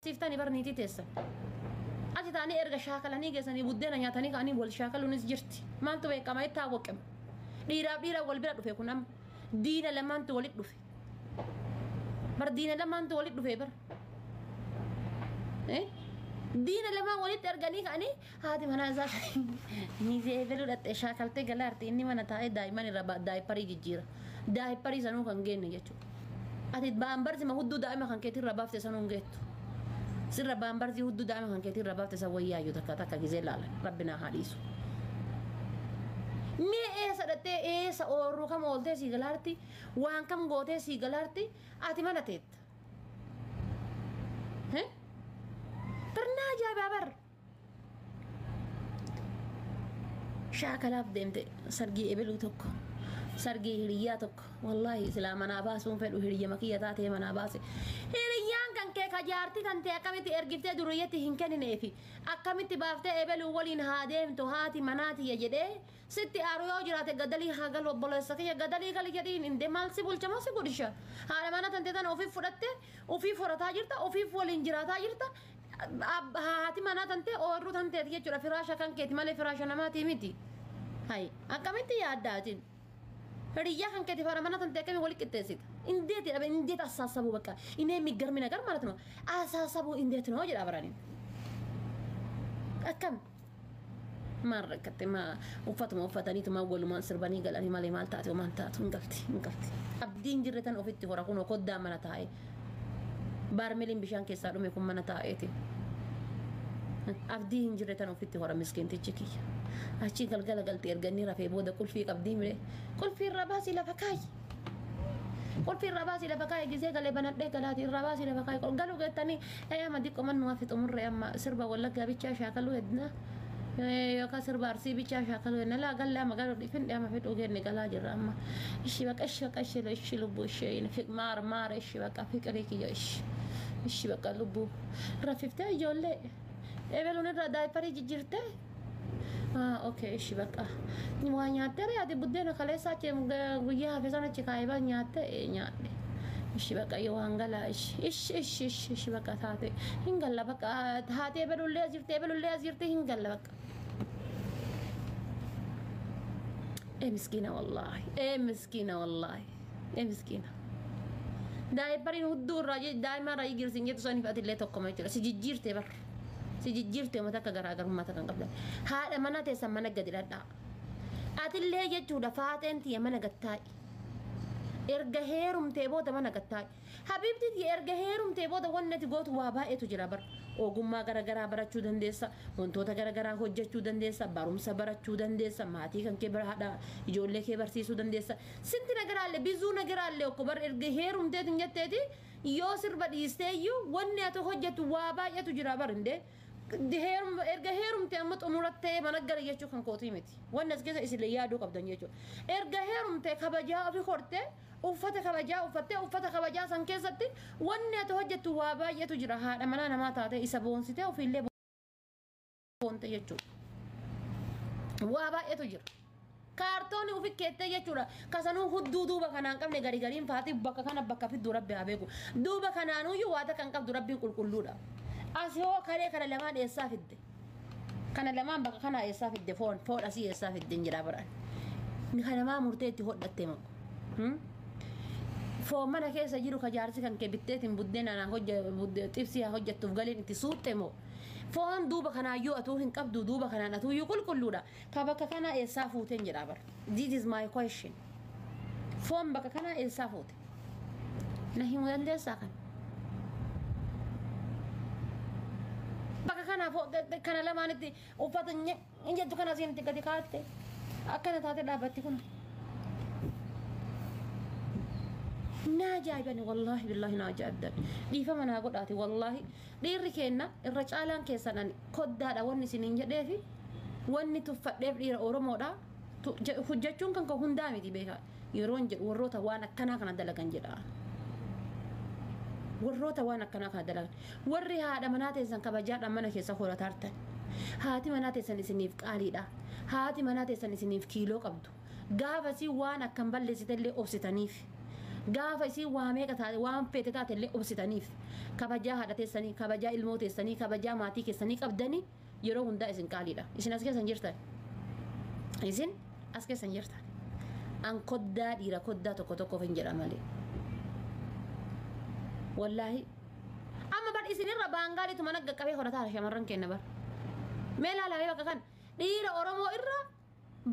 Siiftanii bar niitii teessan. Ati taanii erga shaakalanii geessanii buddeena nyaatanii ka'anii wal shaakaluunis jirti. Maaltu beekama itti hawwaqama. Dhiiraaf dhiira wal bira dhufe kun amma. Diina lamaantu walitti dhufe. Bar diina lamaantu walitti dhufe bar. Diina lamaan walitti arganii ka'anii haati manaa isaa miizee eegaluu dhatte shaakaltee galaarti inni mana taa'ee daa'imman irra daayipparii jijjiira. Daayipparii sanuu kan geenne jechuudha. Ati baambarsima hudduu daa'ima kan keetii irra baafte sanuu hin geettu. Sirra baambarsii hudduu daa'ima kan keetii irra baafte san wayyaayyuu takka takka gizee laalan rabbi naa haa dhiisu. Mee eessa dhattee eessa oorruu kam ooltee sii galaarti waan kam gootee sii galaarti ati mana teetta. Birnaa ajaa'ibaa bar. Shaakalaaf deemte sargii ebeluu tokko sargii hiriyyaa tokko wallaahi silaa manaa baasuun fedhu hiriyya makiyya taatee manaa baase. Hiriyyaan kan kee ka jaartii kan ta'e akkamitti ergiftee duriyyetti hin kennineefi akkamitti baaftee ebeluu waliin haa deemtu haati manaatiyya jedhee sitti aaru yoo jiraate gadalii haa galu obboleessa kiyya gadalii gali jedhiin indee maal si bulcha moo si godhisha haadha mana tantee tana ofiif fudhatte ofiif horataa jirta ofiif waliin jiraataa jirta haati manaa tantee ooyiruu tanteeti jechuudha firaasha kan keeti malee firaasha namaatii miti. Hai akkamitti yaaddaatiin hiriyyaa kan keeti faana mana tantee akkamii walitti qixxeessita እንዴት እንዴት አሳሰቡ በቃ እኔ የሚገርም ነገር ማለት ነው አሳሰቡ እንዴት ነው jedha baraniin akkam maal rakkatte ma uffatuma uffataniituma walumaan sirbanii galanii malee maal taate maal taatu hin galti hin galti abdiin jirre tan ofitti hora kunoo koddaa mana taa'e baarmeliin bishaan keessaa dhume kun mana taa'eeti abdii hin jirre tan ofitti hora miskiintichi kiyya achi galgala galti erganii rafee booda qulfii qabdii mire qulfii irraa baasii lafa kaayi qulfii irraa baasii lafa kaayi gisee galee banadhee galaati irraa baasii lafa kaayi galuu geettanii amma diqqoo mannu hafi xumurre amma sirba wallaggaa bichaa shaakaluu hedna yookaan sirba arsii bichaa shaakaluu hedna laa galle amma galuu dhifin amma fedhuu geenne galaa jirra amma ishi baqa ishi baqa ishi ishi lubbuu ishee maar maar ishi baqa fiqirii kiyya ishi ishi baqa lubbuu rafiftee ijoollee ebeluun irraa daayipparii jijjiirtee okay ishi baqa waa nyaattee ati buddeena kaleessa achi guyyaa hafe sana achi kaayibaa nyaatte nyaadhe ishi baqa yoo hangala ishi ishi ishi ishi ishi baqa taate hin galla baqa taate ebelullee as jirte ebelullee as jirte hin galla baqa ee miskiina wallaahi ee miskiina wallaahi ee miskiina daayippariin hudduu irraa daa'ima irraa jijjiirsin jettu saniif atillee tokkoma jechuudha si jijjiirte bar si jijjiirte uummata akka garaagarummaa kan qabdan haadha mana teessan mana gadi dhadhaa atillee jechuudha faaxeen tiyya mana gattaa'i erga heerumtee booda mana gattaa'i habiibti tiyya erga heerumtee booda wanni ati gootu waa baay'eetu jira bar ogummaa garaagaraa barachuu dandeessa wantoota garaagaraa hojjechuu dandeessa barumsa barachuu dandeessa maatii kan kee haadha ijoollee kee barsiisuu dandeessa sinti nagaraallee bizuu nagaraallee okko bar erga heerumteetiin jetteeti yoo sirba dhiisteeyyuu wanni ati hojjetu waa baay'eetu jira bar indee erga heerumte amma xumurattee mana gara jechuu kan kootii miti wanni as keessa isinlee yaaduu qabdan jechuudha erga heerumte kabajaa ofii horte uffata kabajaa uffattee uffata kabajaa san keessatti wanni ati hojjettu waa baay'eetu jira haadha manaa namaa taate isa boonsitee ofiillee boonte jechuudha waa baay'eetu jira kaartoonni ufi keettee jechuudha kasanuu hudduu duuba kanaan qabne gari gariin faati bakka kana bakka fidduu rabbi haa beeku duuba kanaanuyyuu waata kan qabdu rabbiin qulqulluudha. As yoo kalee kana lamaan eessaa fidde kana lamaan bakka kana eessaa fidde foon foon asii eessaa fidde hin jira baraan kanamaa murtee itti hodhatte moo foon mana keessa jiru ka jaarsi kan kee bitteetiin buddeena naa hojja xibsii haa hojjettuuf galiin itti suutte moo foon duuba kanaayyuu atuu hin qabdu duuba kanaan atuuyyuu qulqulluudha ka bakka kana eessaa fuute hin jira bara this is my question foon bakka kana eessaa fuute na himuu dandeessaa kana bakka kana kana lamaanitti uffata hin jettu kana asiin itti gadi kaa'atte akkana taate dhaabbatti kun na ajaa'ibani wallaahi billaahi na ajaa'ibdan dhiifama naa godhaati wallaahi dhiirri keenna irra caalaan keessan ani koddaadha wanni isiniin jedheefi wanni tuffadheef dhiira Oromoodha hojjechuun kan koo hundaa miti beekaa yeroon jedhu warroota waan akkanaa kana dalagan jedha warroota waan akkanaa kana dalagan warri haadha manaa teessan kabajaadhaan mana keessa horataartan haati manaa teessan isiniif qaaliidha haati manaa teessan isiniif kiiloo qabdu gaafasii waan akkan balleessitellee obsitaniif Gaafa isiin waa meeqa taate waan feete taate illee obsitaniif kabajaa haadha teessanii, kabajaa ilmoo teessanii, kabajaa maatii keessanii qabdanii yeroo hundaa isin qaaliidha. Isin as keessa hin jirtan. Isin as keessa hin jirtan. An koddaa dhiira koddaa tokko tokkoof hin jedha malee. Wallaahi. Amma bar isinirra baangaaliitu mana qaqqabee horataa shamarran kenna bar. Mee ilaalaa bakka kan dhiira Oromoo irra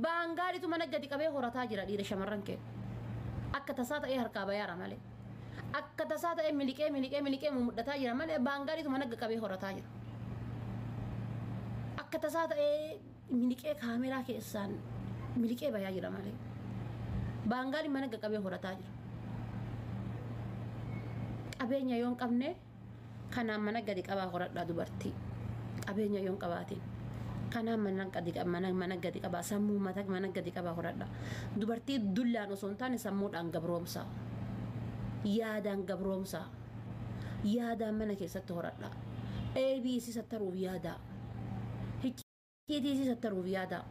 baangaaliitu mana gadi qabee horataa jira dhiira shamarran kenna. Akka tasaa ta'ee harkaa bayaara malee. Akka tasaa ta'ee miliqee miliqee miliqee mudhataa jira malee baangaaliitu mana qabee horataa jira. Akka tasaa ta'ee miliqee kaameraa keessaan miliqee bayaa jira malee. Baangaaliin mana qabee horataa jira. Qabeenya yoo hin qabne kanaan mana gadi qabaa horadhaa dubartii. Qabeenya yoo hin qabaatin. Kanaan mana gadi mana gadi qabaa sammuu mata mana gadi qabaa horadhaa. Dubartii dullaan osoo hin taane sammuudhaan gabroomsaa. Yaadaan gabroomsaa. Yaadaan mana keessatti horadhaa. ABC sattaruuf yaadaa. Hicciitii sattaruuf yaadaa.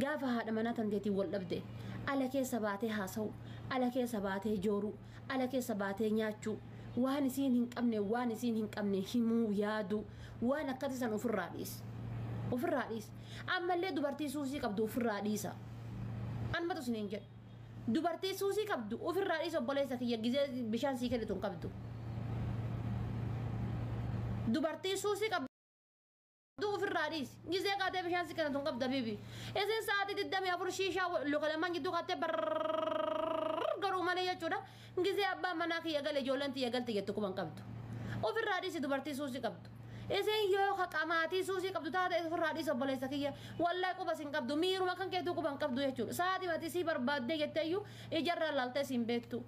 Gaafa haadha manaa tanteetiin wal dhabde ala keessa baatee haasa'u, ala keessa baatee jooruu, ala keessa baatee nyaachuu, waan isiin hin qabne waan isiin hin qabne himuu yaaduu, waan akkasii san ofirraa dhiisi. Ofirraa dhiisi. Ammallee dubartii suusii qabdu ofirraa dhiisa. Anmatu isiniin jedhu. Dubartii suusii qabdu ofirraa dhiisa obboleessa kiyya gizee bishaan sii kennitu hin qabdu. Dubartii suusii qabdu ofirraa dhiisi. Gizee kaatee bishaan sii kennitu hin qabdu habiibi. Isin sa'aatii 24 shiishaa luka lamaan gidduu kaattee barrrrrrrrr garuu malee jechuudha. Gizee abbaan manaa kiyya gale ijoolleen tiyya galte jettu kuma hin qabdu. Ofirraa dhiisi dubartii suusii qabdu. Isin yoo qamaatii suusii qabdu taate ofirraa dhiisi obboleessa kiyya. Wallahi quba sin qabdu miiruma kan keetuu quba hin qabdu jechuudha. Sa'aatii ati sii barbaaddee jetteeyyuu ijarraa laaltee siin beektu.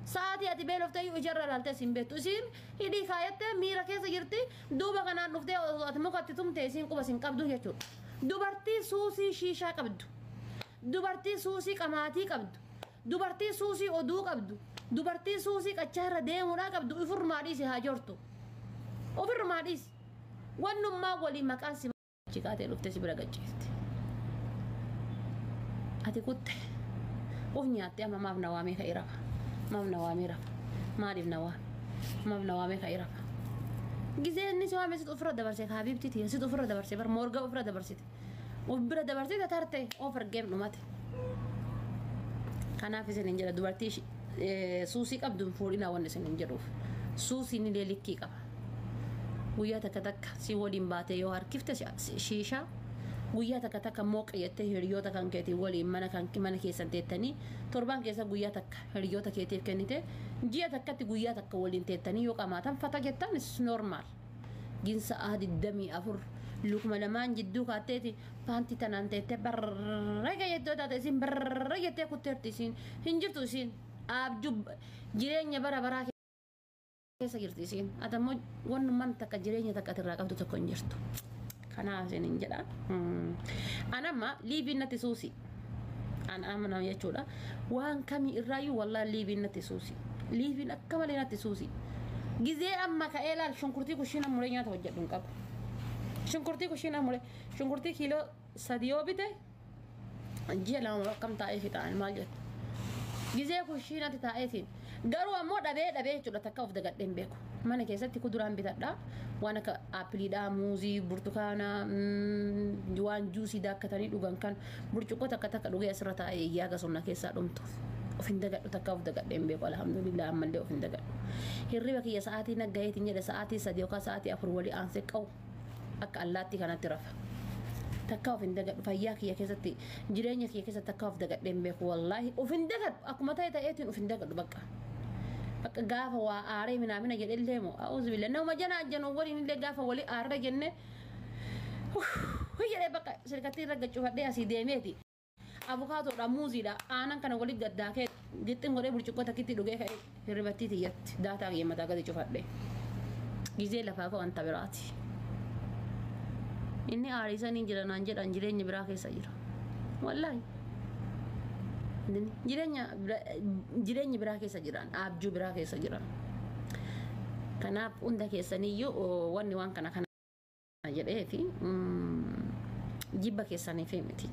Sa'aatii ati beelofteeyyuu ijarraa laaltee siin beektu. Isiin hidhii kaayattee miira keessa jirti duuba kanaan dhuftee ati mukatti tumte isiin quba sin qabdu jechuudha. Dubartii suusii shiishaa qabdu. Dubartii suusii qamaatii qabdu. Dubartii suusii oduu qabdu. Dubartii suusii qachaarra deemuudhaa qabdu ofirrumaa dhiisi haa jortu. Ofirrumaa dhiisi. Wannummaa walii maqaan si kaatee dhuftee si bira gacciifte. Ati kutte of nyaattee amma maaf na waamee ka'ee rafa. Maaf na waamee rafa. Maaliif na waame? Maaf na waamee ka'ee rafa. Gizee inni si waame situ ofirra dabarsee habiibti tiyya situ ofirra dabarsee bar moorga ofirra dabarsite. Of bira dabarsite tarte of argeem dhumate. Kanaaf isin hin jedha dubartii suusii qabdu hin fuudhinaa wanni isin hin jedhuuf. Suusiin illee likkii qaba. Guyyaa takka takka si waliin baatee yoo harkifte shiishaa guyyaa takka takka mooqa jettee hiriyoota kan keetii waliin mana kan mana keessan teettanii torbaan keessa guyyaa takka hiriyoota keetiif kennite ji'a takkatti guyyaa takka waliin teettanii yoo qamaatan fata jettan is normal. Gin sa'aa 24 lukuma lamaan jidduu kaatteeti paantii tanaan teettee barreega jettee taate isiin barree jettee kutteerti isiin hin jirtu isiin abjuu jireenya bara baraa keessa jirti isiin. Ati ammoo wannummaan takka jireenya takka irraa qabdu tokko hin jirtu. Kanaaf isin hin jedha. An amma liiviin natti suusi. An amma nama jechuudha. Waan kamii irraayyuu wallaahi liiviin natti suusi. Liiviin akka malee natti suusi. Gizee amma ka'ee laal shunkurtii kushiina muree nyaata hojjedhu hin qabu. Shunkurtii kushiina muree shunkurtii kiiloo 3 yoo bite ji'a 2 akkam taa'ee fixaan maal jettu. Gizee kushiinatti taa'eetiin garuu ammoo dhabee dhabee jechuudha takka of dagadhee hin beeku. Mana keessatti kuduraan bitadha. Waan akka aappiliidhaa, muuzii, burtukaana, waan juusii daakkatanii dhugan kan burcuqqoo takka takka dhugee asirra taa'ee iyyaa gasonna keessaa dhumtu. Of hin dagadhu takka of dagadhee hin beeku alhamdulillah ammallee of hin dagadhu. Hirriba kiyya sa'aatii naggaheetiin jedhe sa'aatii 3 yookaan sa'aatii 4 walii aansee qabu akka allaattii kanatti rafa. Takka of hin dagadhu fayyaa kiyya keessatti jireenya kiyya keessatti takka of dagadhee hin beeku wallaahi of hin dagadhu akkuma ta'e ta'eetiin of hin dagadhu bakka. Bakka gaafa waa aaree minaamina jedhe illee moo a'uuzu billah nama jana ajjanu waliin illee gaafa walii aarre jenne jedhee bakka silkattii irra gacuufadhee asii deemeeti. Abukaatoodha muuziidha aanan kana walii gaddaakee gixxin godhee burcuqqoo takkitti dhugee ka'ee hirribattii tiyyatti daataa kiyya mataa gadi cufadhee. Gizee lafaa koo wanta biraati. Inni aariisanii jira naan jedhan jireenya biraa keessa jira. Wallaahi. Jireenya biraa keessa jiran abjuu biraa keessa jiran. Kanaaf hunda keessaniyyuu wanni waan kana kana jedhee fi jibba keessaniif miti.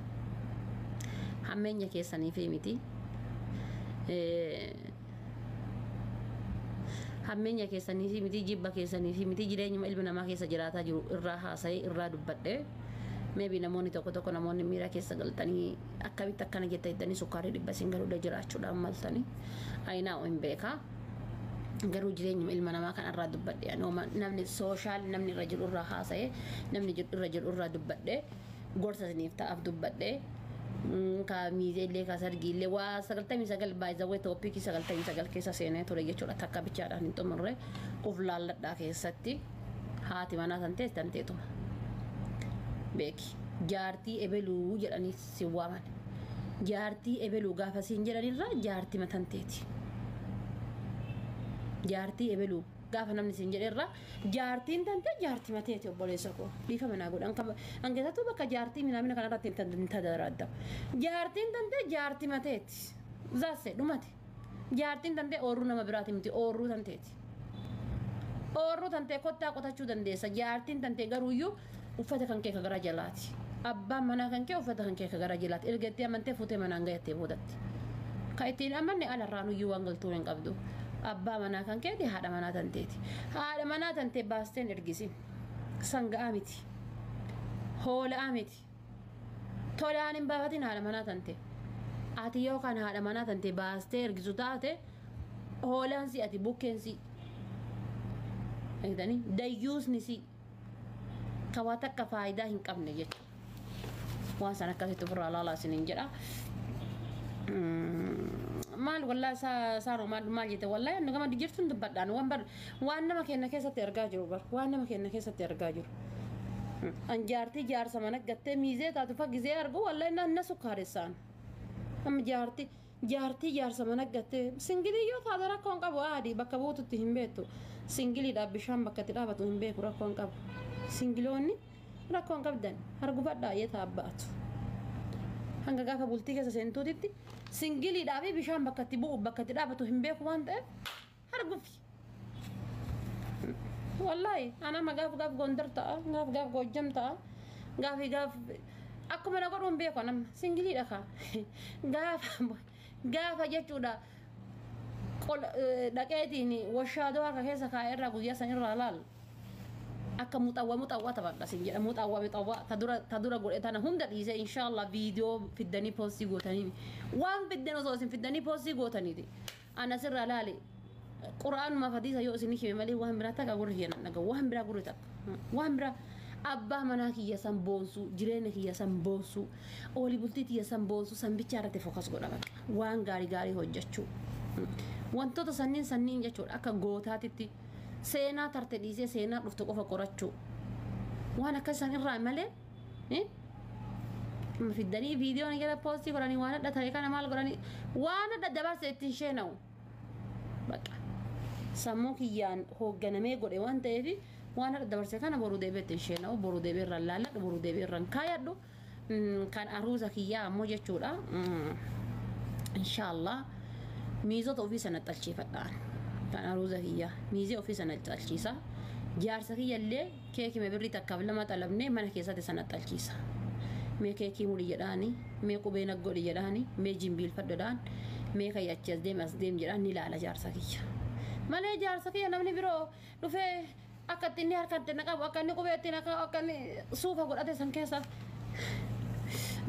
Hammeenya keessaniif miti. Hammeenya keessanii fi miti, jibba keessanii fi miti, jireenyuma ilmi namaa keessa jiraataa jiru irraa haasa'ee irraa dubbadhe. Maybe namoonni tokko tokko, namoonni miira keessa galtanii akkamitti akkana jetta jettanii sukkaarii 100 siin galuudha jiraachuudhaan maltanii ayinaa hin beekaa. Garuu jireenyuma ilma namaa kan irraa dubbadhe, namni social namni irra jiru irraa haasa'ee, namni irra jiru irraa dubbadhe, gorsa isiniif ta'aaf dubbadhe. Ka miizee illee, ka sargii illee, waa 99 baay'izawwee topic 99 keessa seenee ture jechuudha. Takka bichaadhaan hin xumurre. Uf laalladhaa keessatti haati manaa tan ta'e tan ta'etuma. Beeki, jaartii ebeluu jedhanii si waaman. Jaartii ebeluu gaafa siin jedhanirra jaartii matanteeti. Jaartii ebeluu gaafa namni siin jedherra jaartiin tante jaartii mateeti. Obboleessa koo, dhiifama naa godhan, an keessattuu bakka jaartii minaamina kanarratti hin tadaradda. Jaartiin tante jaartii mateeti, zaase dhumate. Jaartiin tante oorruu nama biraati miti, oorruu tanteeti. Oorruu tantee kottaa qotachuu dandeessa. Jaartiin tantee garuuyyuu uffata kan kee ka gara jalaati. Abbaan manaa kan kee uffata kan kee ka gara jalaati. Erga itti amantee fuutee manaan gahattee boodatti. Ka ittiin amanne alarraan iyyuu waan galtuu hin qabdu. Abbaa manaa kan keeti, haadha manaa tanteeti. Haadha manaa tantee baasteen ergisin. Sanga'aa miti. Hoola'aa miti. Tolaan hin baafatin haadha manaa tante. Ati yookaan haadha manaa tante baastee ergisu taate, hoolaan si, ati bukkeen si. Eegdanii dayyuusni si. Ka waa takka faayidaa hin qabne jechuudha. Waan san akkasitti ofirraa laalaa isiniin jedha. Maal wallaahi saaroo, maal maal jette? Wallaahi nu gama jirtuun dubbadhaan waan bar waan nama keenya keessatti argaa jiru, bar waan nama keenya keessatti argaa jiru. An jaartii jaarsa mana gattee miizee taatu fa gizee argu, wallaahi na sukkaaressaan. Amma jaartii jaarsa mana gattee single yoo taate rakkoo hin qabu, aadii bakka buututti hin beektu. Singleiidhaaf bishaan bakka itti dhaabatu hin beeku, rakkoo hin qabu. Singleoonni rakkoo hin qabdan, argufadhaa yeeta abbaatu. Hanga gaafa bultii keessa seentuutitti singleiidhaa fi bishaan bakka itti bu'u, bakka itti dhaabatu hin beeku waan ta'eef argufi. Wallaahi ana gaaf gaaf Gondar ta'a, gaaf gaaf Goojjam ta'a, gaafi gaaf akkuma na godhu hin beeku. Nama singleiidha kaa gaafa gaafa jechuudha. Dhaqeetiin washaadoo harka keessa kaa'ee irraa guyyaa san irraa laal. Akka muxawwa muxawwa taphadha sin jedha, muxawwa muxawwa ta dura godhe tana hunda dhiisee. Inshaallah viidiyoo fiddanii post gootanii, waan fiddan osoo isin fiddanii post gootaniiti ana sirraa laali. Qura'aanuma fadiisa yoo isin hime malee waan biraa takka gurri kiyya nan dhagahu, waan biraa gurri takka waan biraa. Abbaa manaa kiyya san boonsuu, jireenya kiyya san boonsuu, oolii bultii kiyya san boonsuu, san bichaa irratti focus godha. Bakka waan gaarii gaarii hojjechuu, wantoota sanniin sanniin jechuudha. Akka gootaatitti seenaa tarte dhiisee seenaa dhuftu qofa qorachuu, waan akka san irraa malee fiddanii viidiyoon jala post godhanii waan adda ta'e kana maal godhanii, waan adda dabarse ittiin sheena'u. Bakka sammuu kiyyaan hoogganamee godhe waan ta'eef, waan adda dabarse kana boruu deebi'ee ittiin sheena'u, boruu deebi'ee irraan laalladhu, boruu deebi'ee irraan kaayadhu. Kan aruuza kiyyaa ammoo jechuudha, inshaallah miizota ofii sana xalchiifadhaan. Kan aruuza kiyyaa miizee ofii sana xalchiisa. Jaarsa kiyya illee keekii birrii takkaaf lama xalabnee mana keessatti sana xalchiisa. Mee keekii mudhi jedhaani, mee qubee naggodhi jedhaani, mee jimbiilfadhu jedhaan, mee kayya achi as deem as deem jedhaan ni ilaala jaarsa kiyya. Malee jaarsa kiyya namni biroo dhufee akka itti inni harka itti na qabu, akka inni qubee itti na qabu, akka inni suufa godhate san keessa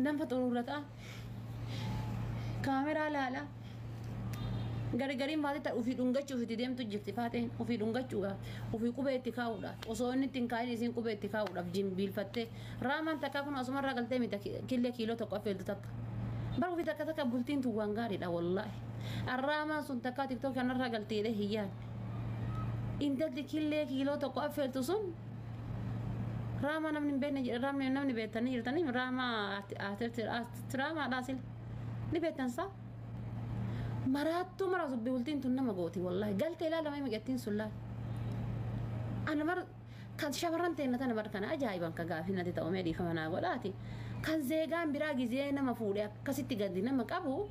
danfa xuruurrata. Kaameraa laala. Gargariin faatee ofii dhungachuuf itti deemtu jirti. Faateen ofii dhungachuudhaaf, ofii qubee itti kaa'uudhaaf, osoo inni ittiin kaa'in isiin qubee itti kaa'uudhaaf jimbiilfattee. Raamaan takkaa kun asumarraa galtee mita killee kiiloo tokko affeeltu takka. Bara ofii takka takka bultiin tun waan gaariidha wallaahi. Arraamaan sun takkaa TikTok kanarraa galteedha hiyyaan. Intalli killee kiiloo tokko affeeltu sun raamaa namni hin beekne, raamni namni beektanii jirtanii, raamaa raamaadhaa sila ni beektan saa. Maraattuu maraatu bultiin tun nama gooti wallaahi. Galtee ilaalama miqattiin sun laal. Ana bar kan shamarran teenna tana bar kana ajaa'iban ka gaafii natti ta'u, mee dhiifama naa godhaati. Kan zeegaan biraa gizee nama fuudhe akkasitti gadi nama qabu,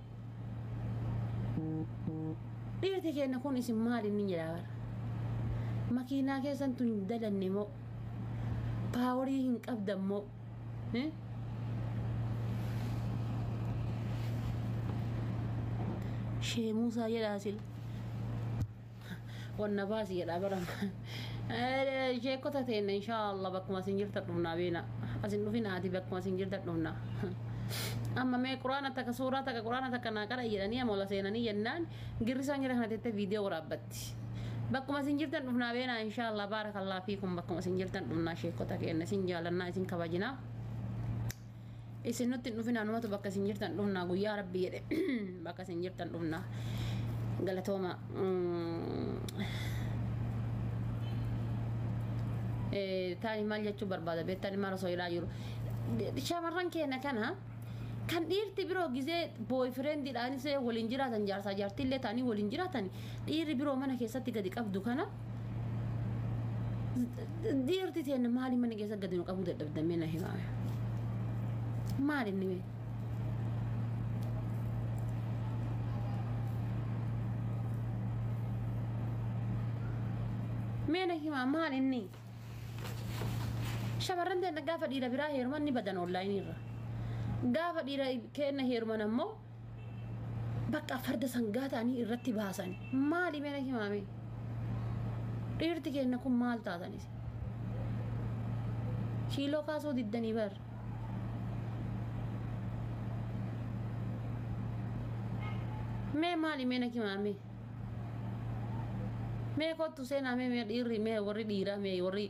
dhiirti keenya kun isin maal inni jedhaa bara. Makiinaa keessan tun dalanne moo, power hin qabdan moo? Sheemuusaa jedhaa sila. Wanna baasi jedha bara. Sheekota teenne inshaallah bakkuma isin jirtan dhufnaa beena. Asin dhufinaati bakkuma isin jirtan dhufnaa. Amma mee quraana takka suuraa takka quraana takka naa qara jedhanii amma ola seenanii jennaan girrisaan jira kana tettee viidiyoo waraabbatti. Bakkuma isin jirtan dhufnaa beena inshaallah baarakallah fiikum bakkuma isin jirtan dhufnaa sheekota keenya isin jaalannaa isin kabajinaa. Isin nutti hin dhufinaa numatu bakka isin jirtan dhufnaa guyyaa rabbi jedhe bakka isin jirtan dhufnaa. Galatooma. Taani maal jechuu barbaada beektani maal osoo ilaa jiru. Shamarran keenya kana kan dhiirti biroo gizee boyfriendiidhaanis waliin jiraatan jaarsaa jaartiillee ta'anii waliin jiraatan dhiirri biroo mana keessatti gadi qabdu kana dhiirti teenya maali mana keessa gadi nu qabuu dadhabdamee na himaa. Maal inni mee? Mee na himaa maal inni? Shamarran teenya gaafa dhiira biraa heeruman ni badan onlaayinii irra. Gaafa dhiira keenya heeruman ammoo bakka farda sangaa ta'anii irratti baasan. Maali mee na himaa mee? Dhiirti keenya kun maal taatanis? Kiiloo kaasuu diddanii bar. Mee maali mee na himaa mee? Mee kottu seenaa mee mee dhiirri mee warri dhiiraa mee warri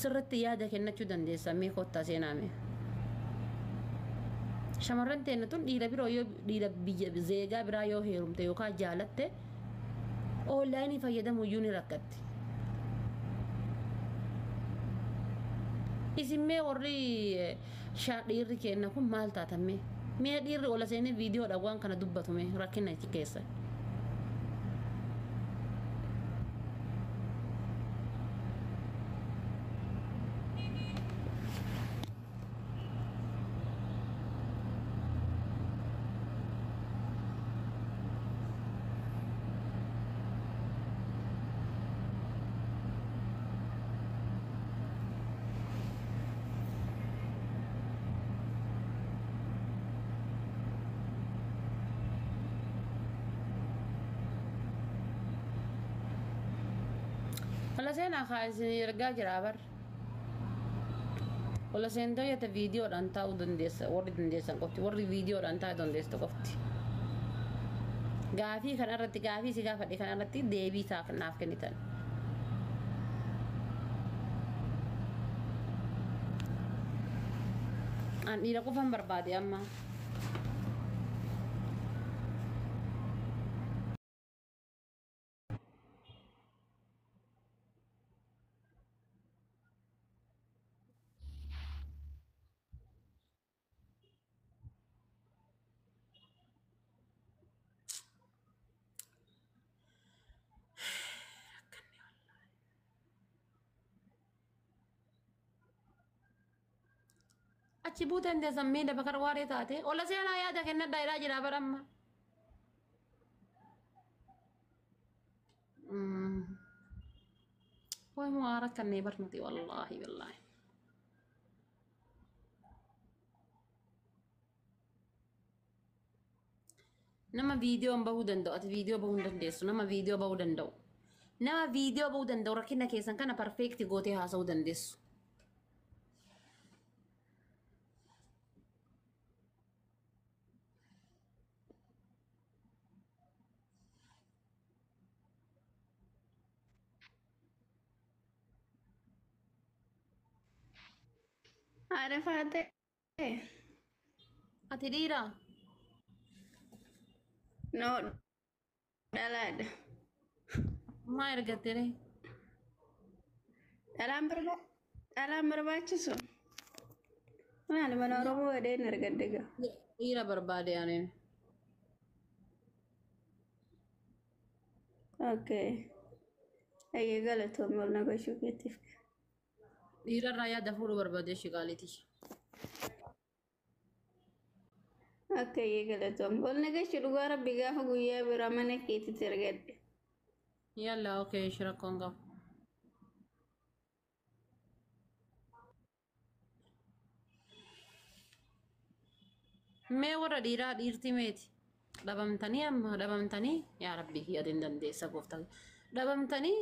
sirriitti yaada kennachuu dandeessa mee kottaa seenaa mee. Shamarran teenya tun dhiira biroo yoo dhiira biyya zeegaa biraa yoo heerumte yookaan jaalatte onlaayinii fayyadamuu iyyuu ni rakkatti. Isin mee warri dhiirri keenya kun maal taatan mee? Mee dhiirri ola seenee viidiyoodhaan waan kana dubbatu mee rakkina itti keessa. Ola seenaa kaa isin ergaa jira bar. Ola seentoo jette viidiyoodhaan taa'uu dandeessa warri dandeessan qofti warri viidiyoodhaan taa'uu dandeessu qofti. Gaafii kanarratti gaafii si gaafadhe kanarratti deebii isaa naaf kennitan. An dhiira qofan barbaade amma. Achi buuteen teessan miila bakar waaree taate ola seenaa yaada kennadhaa jedhaa jira bara amma. Way moo rakkannee bar nuti wallaahi billaahi. Nama viidiyoon bahuu danda'u ati viidiyoo bahuu hin dandeessu nama viidiyoo bahuu danda'u. Nama viidiyoo bahuu danda'u rakkina keessan kana perfeekti gootee haasa'uu dandeessu. Haadha faatee. Ati dhiiraa? No, dhalaadha. Maa ergatte ree? Dhalaan barbaachisu. Maal mana Oromoo jedheen argadde gaa. Dhiira barbaade ani. Okay. Ayyee galatoon ol nagashuu keetiif. Dhiirarraa yaada fuudhuu barbaade shiqaaliiti. Akka ayyee galatoon ol nagashuu dhugaa rabbi gaafa guyyaa biraa mana keetitti argadde. Yalla okay shirakkoon qabu. Mee warra dhiiraa dhiirti meeti? Dhabamtanii amma dhabamtanii yaa rabbi ati hin dandeessa gooftaa. Dhabamtanii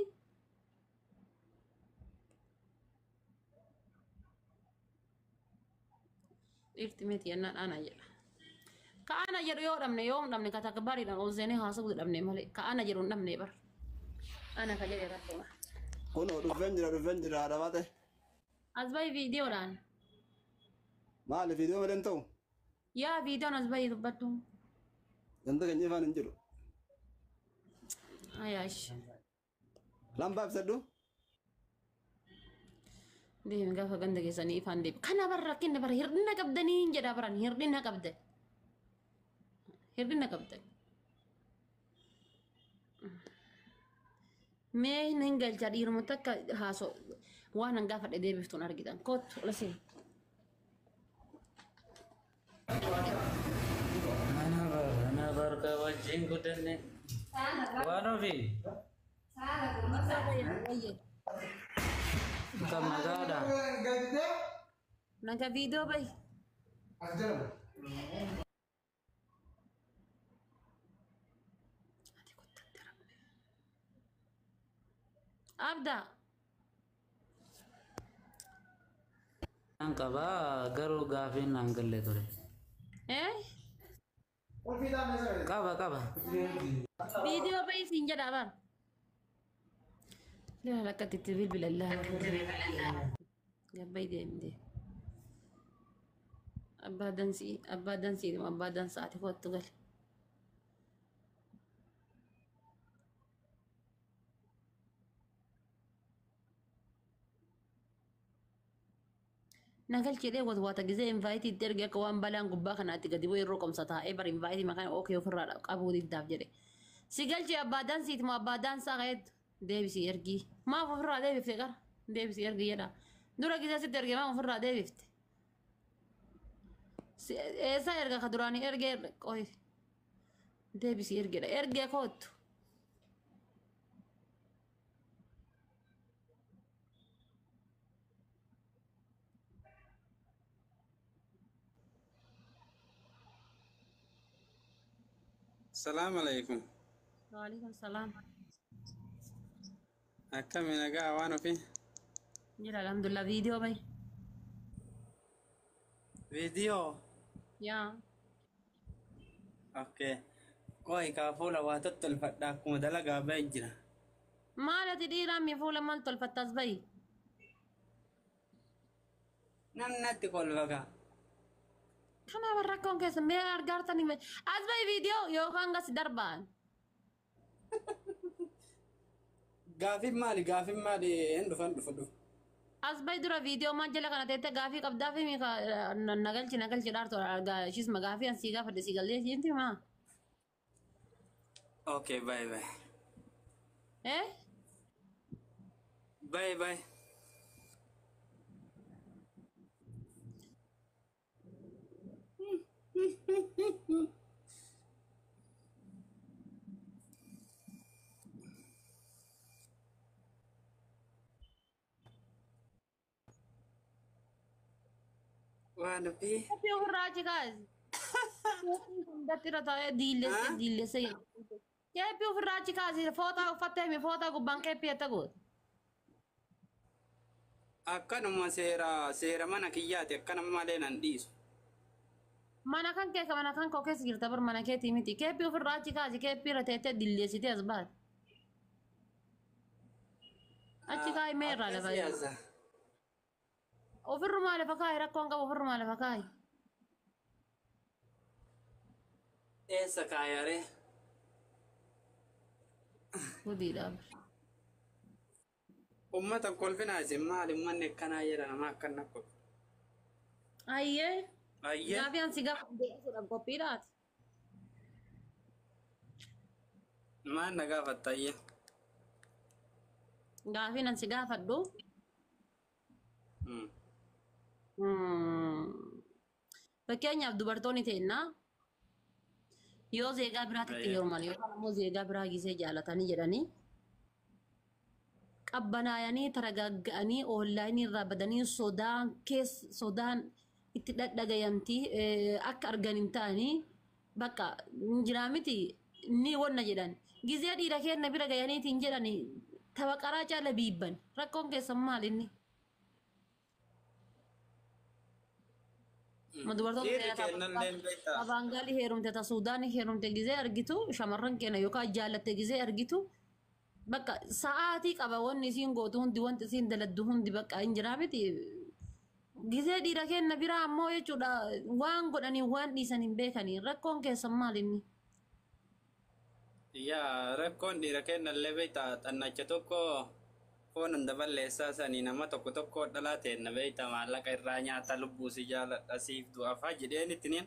dhiirti miti jennaan ana jedha. Ka ana jedhu yoo dhabne yoo hin dhabne ka takbaariidhaan ol seenee haasa'uu dhabne malee ka ana jedhu hin dhabne bar. Ana ka jedhe rabbuma. Kunoo dhufeen jira dhufeen jira haadha baate. As bahi viidiyoodhaan. Maali viidiyoo malee hin ta'u? Yaa viidiyoon as bahi dubbadhu. Ganda keenya ifaan hin jiru. Ayaash. Lambaa ibsadhu. Deemi gaafa ganda keessanii ifaan deemi. Kana bara rakkinni bara hir'ina qabdanii hin jedhaa baran hir'ina qabdan. Hir'ina qabdan. Mee hin galcha dhiiruma takka haasoo waan an gaafadhe deebiftuun argitan. Kottu ol seen. Ana barka wajjin guddanne. Waan ofii kan magaadha. Naga viidiyoo bahi. Ati kottatti rabbi. Abdaa. An qabaa garuu gaafiin naan galle ture. Eh? Qaba qaba. Viidiyoo bahi siin jedhaa bara. Laa lakkatti itti bilbila laa. Gabbai deemi deemi. Abbaa dansii abbaa dansii abbaa dansaati kottu gali. Nagalchi jedhee watwaata gisee invaayitii itti erge akka waan balaan gubbaa kanaatti gadi bu'ee yeroo qomsa taa'ee bar invaayitii maqaan ookee ofirraa qabuu diddaaf jedhe. Si galchi abbaa dansiiti moo abbaa dansaa ka'eettu deebisii ergii. Maaf ofirraa deebifte qara deebisii ergii jedha. Dura gisee sitti erge maaf ofirraa deebifte. Eessaa erga ka duraanii ergee qoy deebisii ergedha ergee koottu. Salaam alaikum. Waalaikum salaam. Akkami nagaa waan ofii? Jira alhamdulillah viidiyoo bahi. Viidiyoo. Yaa. Okay. Qo'i kaa fuula waa tottolfadha akkuma dalagaa ba'e jira. Maal ati dhiiraa mi fuula maal tolfattaas bahi? Namni natti kolfa kaa. Kanaaf rakkoon keessa mee argaartanii mee as bahi viidiyoo yookaan gas darbaan. Gaafiin maali? Gaafiin maali? Hin dhufan dhufa dhufa. As bahi dura viidiyoo maal jala kana teette gaafii qabdaa fi nagalchi nagalchi dhaartu argaa ishiis gaafii an sii gaafadhe sii galtee isiinti maa. Okay, bye bye. Eh? Bye bye. Waan ofii. Kophee ofirraa achi kaasi. Hundatti irra taa'ee diillessee diillessee. Keeppii ofirraa achi kaasi fooxaa uffattee mi fooxaa gubbaan keeppii atta goote. Akkanuma seera seera mana kiyyaati akkanuma malee nan dhiisu. Mana kan kee mana kan koo keessa jirta bar mana keetii miti. Keeppii ofirraa achi kaasi keeppii irra teettee dilleessitee as baate. Achi kaa'i mee irraa lafa. Siyaasa. Ofirrumaa lafa kaa'i rakkoon qabu ofirrumaa lafa kaa'i. Eessa kaayaree? Gudiidha. Uummata kolfinaa isin maali uummanni akkanaa jedha nama akkana kolfa. Ayyee. Ayyee. Gaafii ansi gaafa deebisuudhaaf qophiidhaati. Maal na gaafatta ayyee? Gaafiin ansi gaafadhu. Fakkeenyaaf dubartoonni teennaa yoo zeegaa biraatti itti heeruman yookaan immoo zeegaa biraa gisee jaalatanii jedhanii qabbanaayanii taragagga'anii oonlaayinii irraa badanii sodaan keessa sodaan itti dhadhagayamtii akka argan hin ta'anii bakka jiraa miti ni wanna jedhan Gizee dhiira keenna bira gayaniitiin jedhani tapha qaraa caala biibban. Rakkoon keessan maal inni? Ma dubartoota Dhiirri keenya kennallee hin beektaa. Abaangaalii heerumte ta Suudaanii heerumte gizee argitu shamarran keenya yookaan jaallatte gizee argitu bakka sa'aatii qaba wanni isiin gootu hundi wanti isiin daladdu hundi bakka hin jiraa miti. Gizee dhiira keenya biraa ammoo jechuudha waan godhanii waan dhiisan hin beekanii rakkoon keessan maal inni? Yaa rakkoon dhiira kennallee beektaa xannacha tokko foon hunda balleessaa sanii nama tokko tokko dhalaa teenna beektaa maallaqa irraa nyaata lubbuu si jaaladha siif du'aafaa jedheen ittiin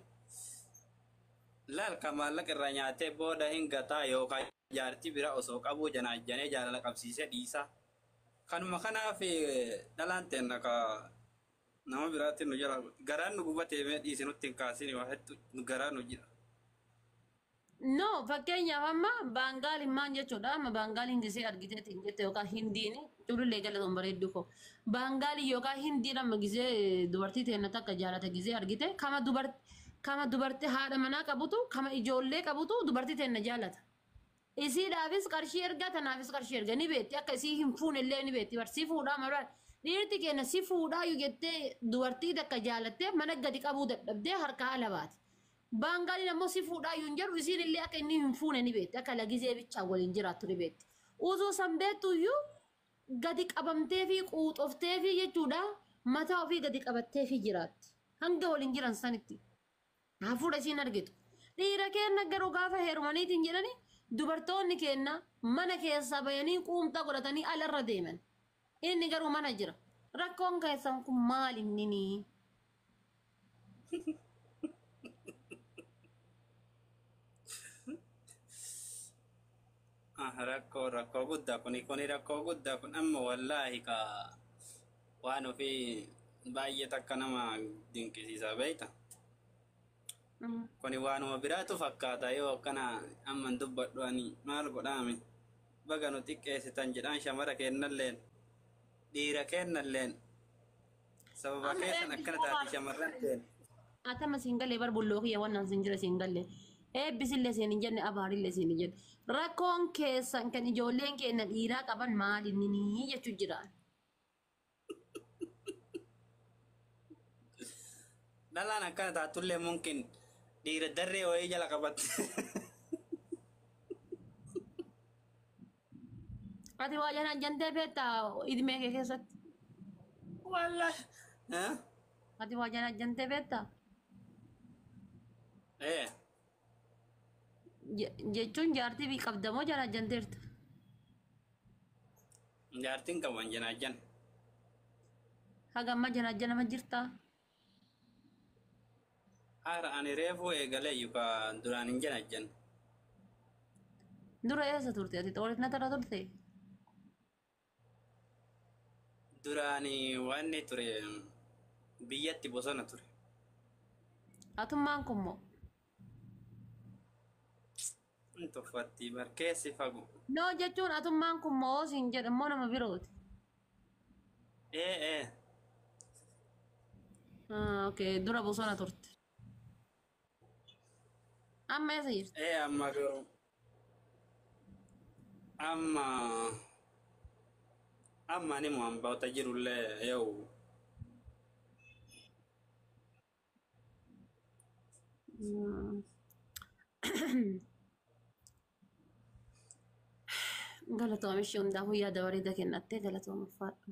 laal ka maallaqa irraa nyaatee booda hin gataa yookaan jaartii bira osoo qabuu janaajjanee jaalala qabsiisee dhiisa. Kanuma kanaaf dhalaan teenna ka nama biraatti nu jala garaan nu gubatee mee dhiise nutti hin kaasini waa hedduu garaa nu jira. No, fakkeenyaaf amma baangaaliin maal jechuudha amma baangaaliin gisee argiteetiin jette yookaan hindiin culullee galatoon bareedduu koo baangaalii yookaan hindiin amma gisee dubartii teenna takka jaalate gisee argite kama dubartii kama dubartii haadha manaa qabutu kama ijoollee qabutu dubartii teenna jaalata. Isiidhaafis qarshii ergaa tanaafis qarshii erga ni beekti akka isii hin fuune illee ni beekti bar si fuudhaa maraa dhiirti keenya si fuudhaa yoo jettee dubartii takka jaalattee mana gadi qabuu dadhabdee harkaa ala baati. Baangaaliin ammoo si fuudhaa yoo hin jedhu isiin illee akka inni hin fuune ni beekti akka lagisee bichaa waliin jiraattu ni beekti. Osoo san beektu iyyuu gadi qabamtee fi quuxoftee fi jechuudha mataa ofii gadi qabattee fi jiraatti. Hanga waliin jiran sanitti. Hafuudha isiin argitu. Dhiira keenya garuu gaafa heerumaniitiin jedhani dubartoonni keenya mana keessaa bayanii quumxaa godhatanii alarra deeman. Inni garuu mana jira. Rakkoon keessan kun maal inni? Ah, rakkoo rakkoo guddaa kuni kuni rakkoo guddaa kun amma wallaahi ka waan ofii baay'ee takka nama dinqisiisa beekta. Kuni waanuma biraatu fakkaata yoo akkana amma hin dubbadhu ani maal godhaame baga nu xiqqeessitan jedhaan shamara kennalleen dhiira kennalleen sababa Amma keessan akkana taate shamarran teen. Atama siin galee bar bulloo kiyya wannan siin jira siin galee. Eebbisillee siin hin jenne abaarillee siin hin jenne. Rakkoon keessan kan ijoolleen keenya dhiiraa qaban maal inni jechuu jira. Dhalaan akkana taatullee mumkin dhiira darree wayii jala qabatte. Ati waa janaan jantee beektaa idmee kee keessatti. Wallaahi. Eh? Ati waa janaan jantee beektaa? Eh. Jechuun jaartii bii qabda moo janaan janteerta? Jaartiin qaban janaajjan. Haga ammaa janaan janama jirtaa? Haara ani reefuu eegalee yookaan duraan hin janaajjan. Dura eessa turte ati xoorinata irra turte? Duraan wanni ture biyyatti bosona ture. Atummaan kun moo? Hin tuffatti barkeessi fagoo. No jechuun atummaan kun moo siin jedhe immoo nama birooti. Ee ee. Ah, okay, dura bosona turte. Amma eessa jirti? Ee amma garuu. Amma amma ni muhambaota jirullee yoo Galatoom ishee hundaafuu yaada bareeda kennattee galatoom ulfaadhu.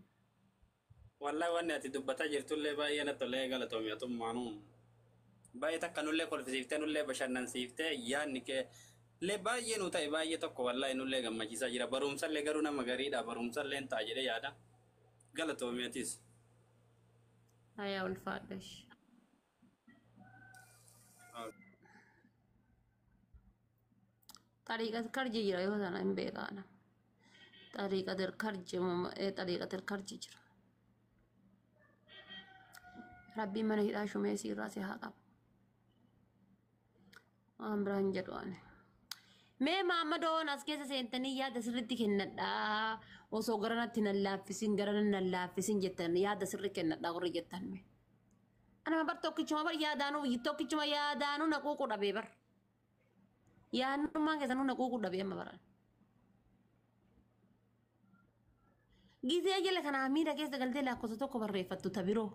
Wallahi wanni ati dubbataa jirtullee baay'ee natti tolee galatoomi atummaanuu. Baay'ee takka nullee kolfisiiftee nullee bashannansiiftee yaadni kee illee baay'ee nu ta'e baay'ee tokko wallahi nullee gammachiisaa jira. Barumsallee garuu nama gariidha. Barumsallee hin ta'a jedhee yaada. Galatoomi atis. Hayaa ulfaadha ishee. Xariiqa karji jira yoo sana hin beekaana. Xariiqa karji xariiqa karji jira. Rabbiin mana hidhaa shumee siirraa si haa qabu. Waan biraan jedhu ani. Mee maammadoon as keessa seentanii yaada sirriitti kennadhaa. Osoo garanatti nan laaffisin garana nan laaffisin jettan yaada sirri kennadhaa warri jettan mee. Anama bar tokkichuma bar yaadaanuu tokkichuma yaadaanuu na quuqu dhabee bar. Yaadnummaan keessanuu na quuqu dhabee amma baran. Gizee jala kanaa miira keessa galtee lakkoofsa tokko barreeffattu ta biroo.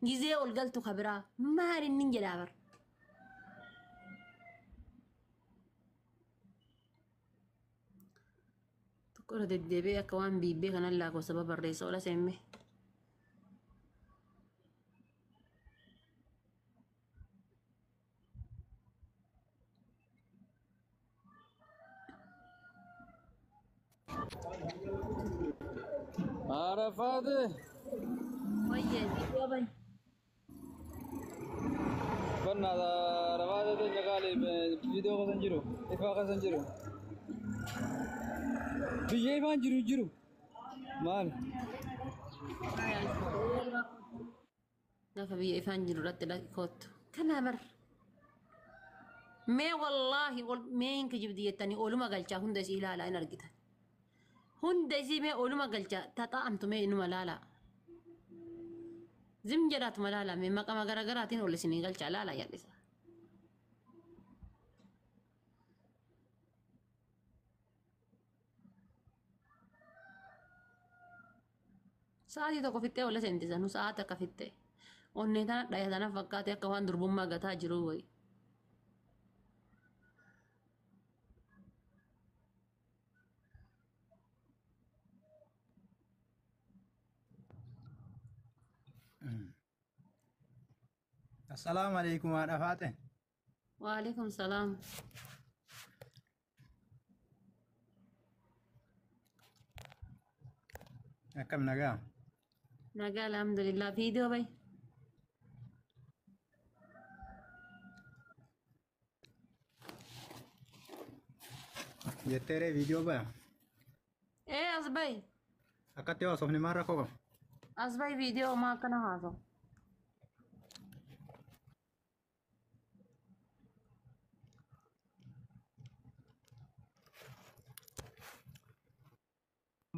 Gizee ol galtu ka biraa maal inni jedhaa bar. Tokko irra deddeebi'ee akka waan biibbee kanan lakkoofsa barreessa ola seemme. Arafaate. Wayyee viidiyoo bani. Bannaadha Arafaate teenya qaalii viidiyoo keessa hin jiru. Ifaa keessa hin jiru. Biyya ifaan jiru jiru. Maal? Gaafa biyya ifaan jiru irratti koottu. Kanaa bar. Mee wallaahi mee hin kijibdi jettanii oluma galchaa hunda isii ilaalaa hin argitan. Hunda isii mee oluma galchaa taxaa'amtu mee inuma laalaa. Zim jedhaatuma laalaa mee maqama garaagaraatiin ol isinii galchaa laalaa yaal'isa. Sa'aatii tokko fixxee ola seentisa nu sa'aati akka fixxee. Onnee tana dhaya tana fakkaate akka waan durbummaa gataa jiru wayi. Assalaamu alaikum haadha Faaxe. Waalaikum salaam. Akkam nagaa? Nagaa alhamdulillah. Viidiyoo bayi. Jetteeree viidiyoo baya. Ee as bayi. Akkatti haasofni maal rakkoo qaba? As bayi viidiyoo maa akkana haasawu.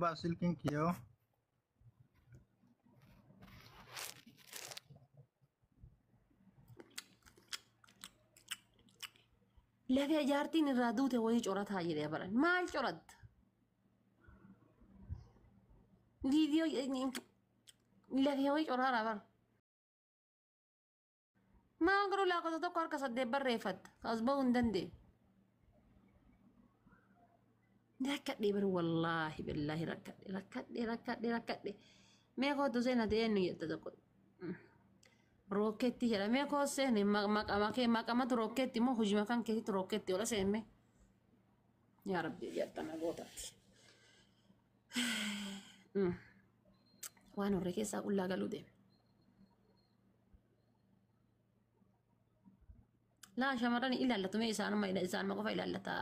Baa silkiin kiyyoo. Lafee jaartiin irraa duute wayii corataa jedhee baran. Maal coratta? Viidiyoo lafee wayii coraaraa bara. Maal godhu lakkoofsa tokko harka saddeet barreeffatta. As bahuu hin dandeenye. Rakkadhee bara wallaahi billaahi rakkadhee rakkadhee rakkadhee rakkadhee. Mee kootu seena ta'ee nu jetta tokko. Rooketti jedha. Mee koo seene maqama kee maqamatu rooketti moo hojii makaan keetitti rooketti ola seenne. Yaa Rabbi jettana gootaati. Waan horree keessaa qullaa galuu deeme. Laa shamarran ilaallatu mee isaanuma isaanuma qofa ilaallata.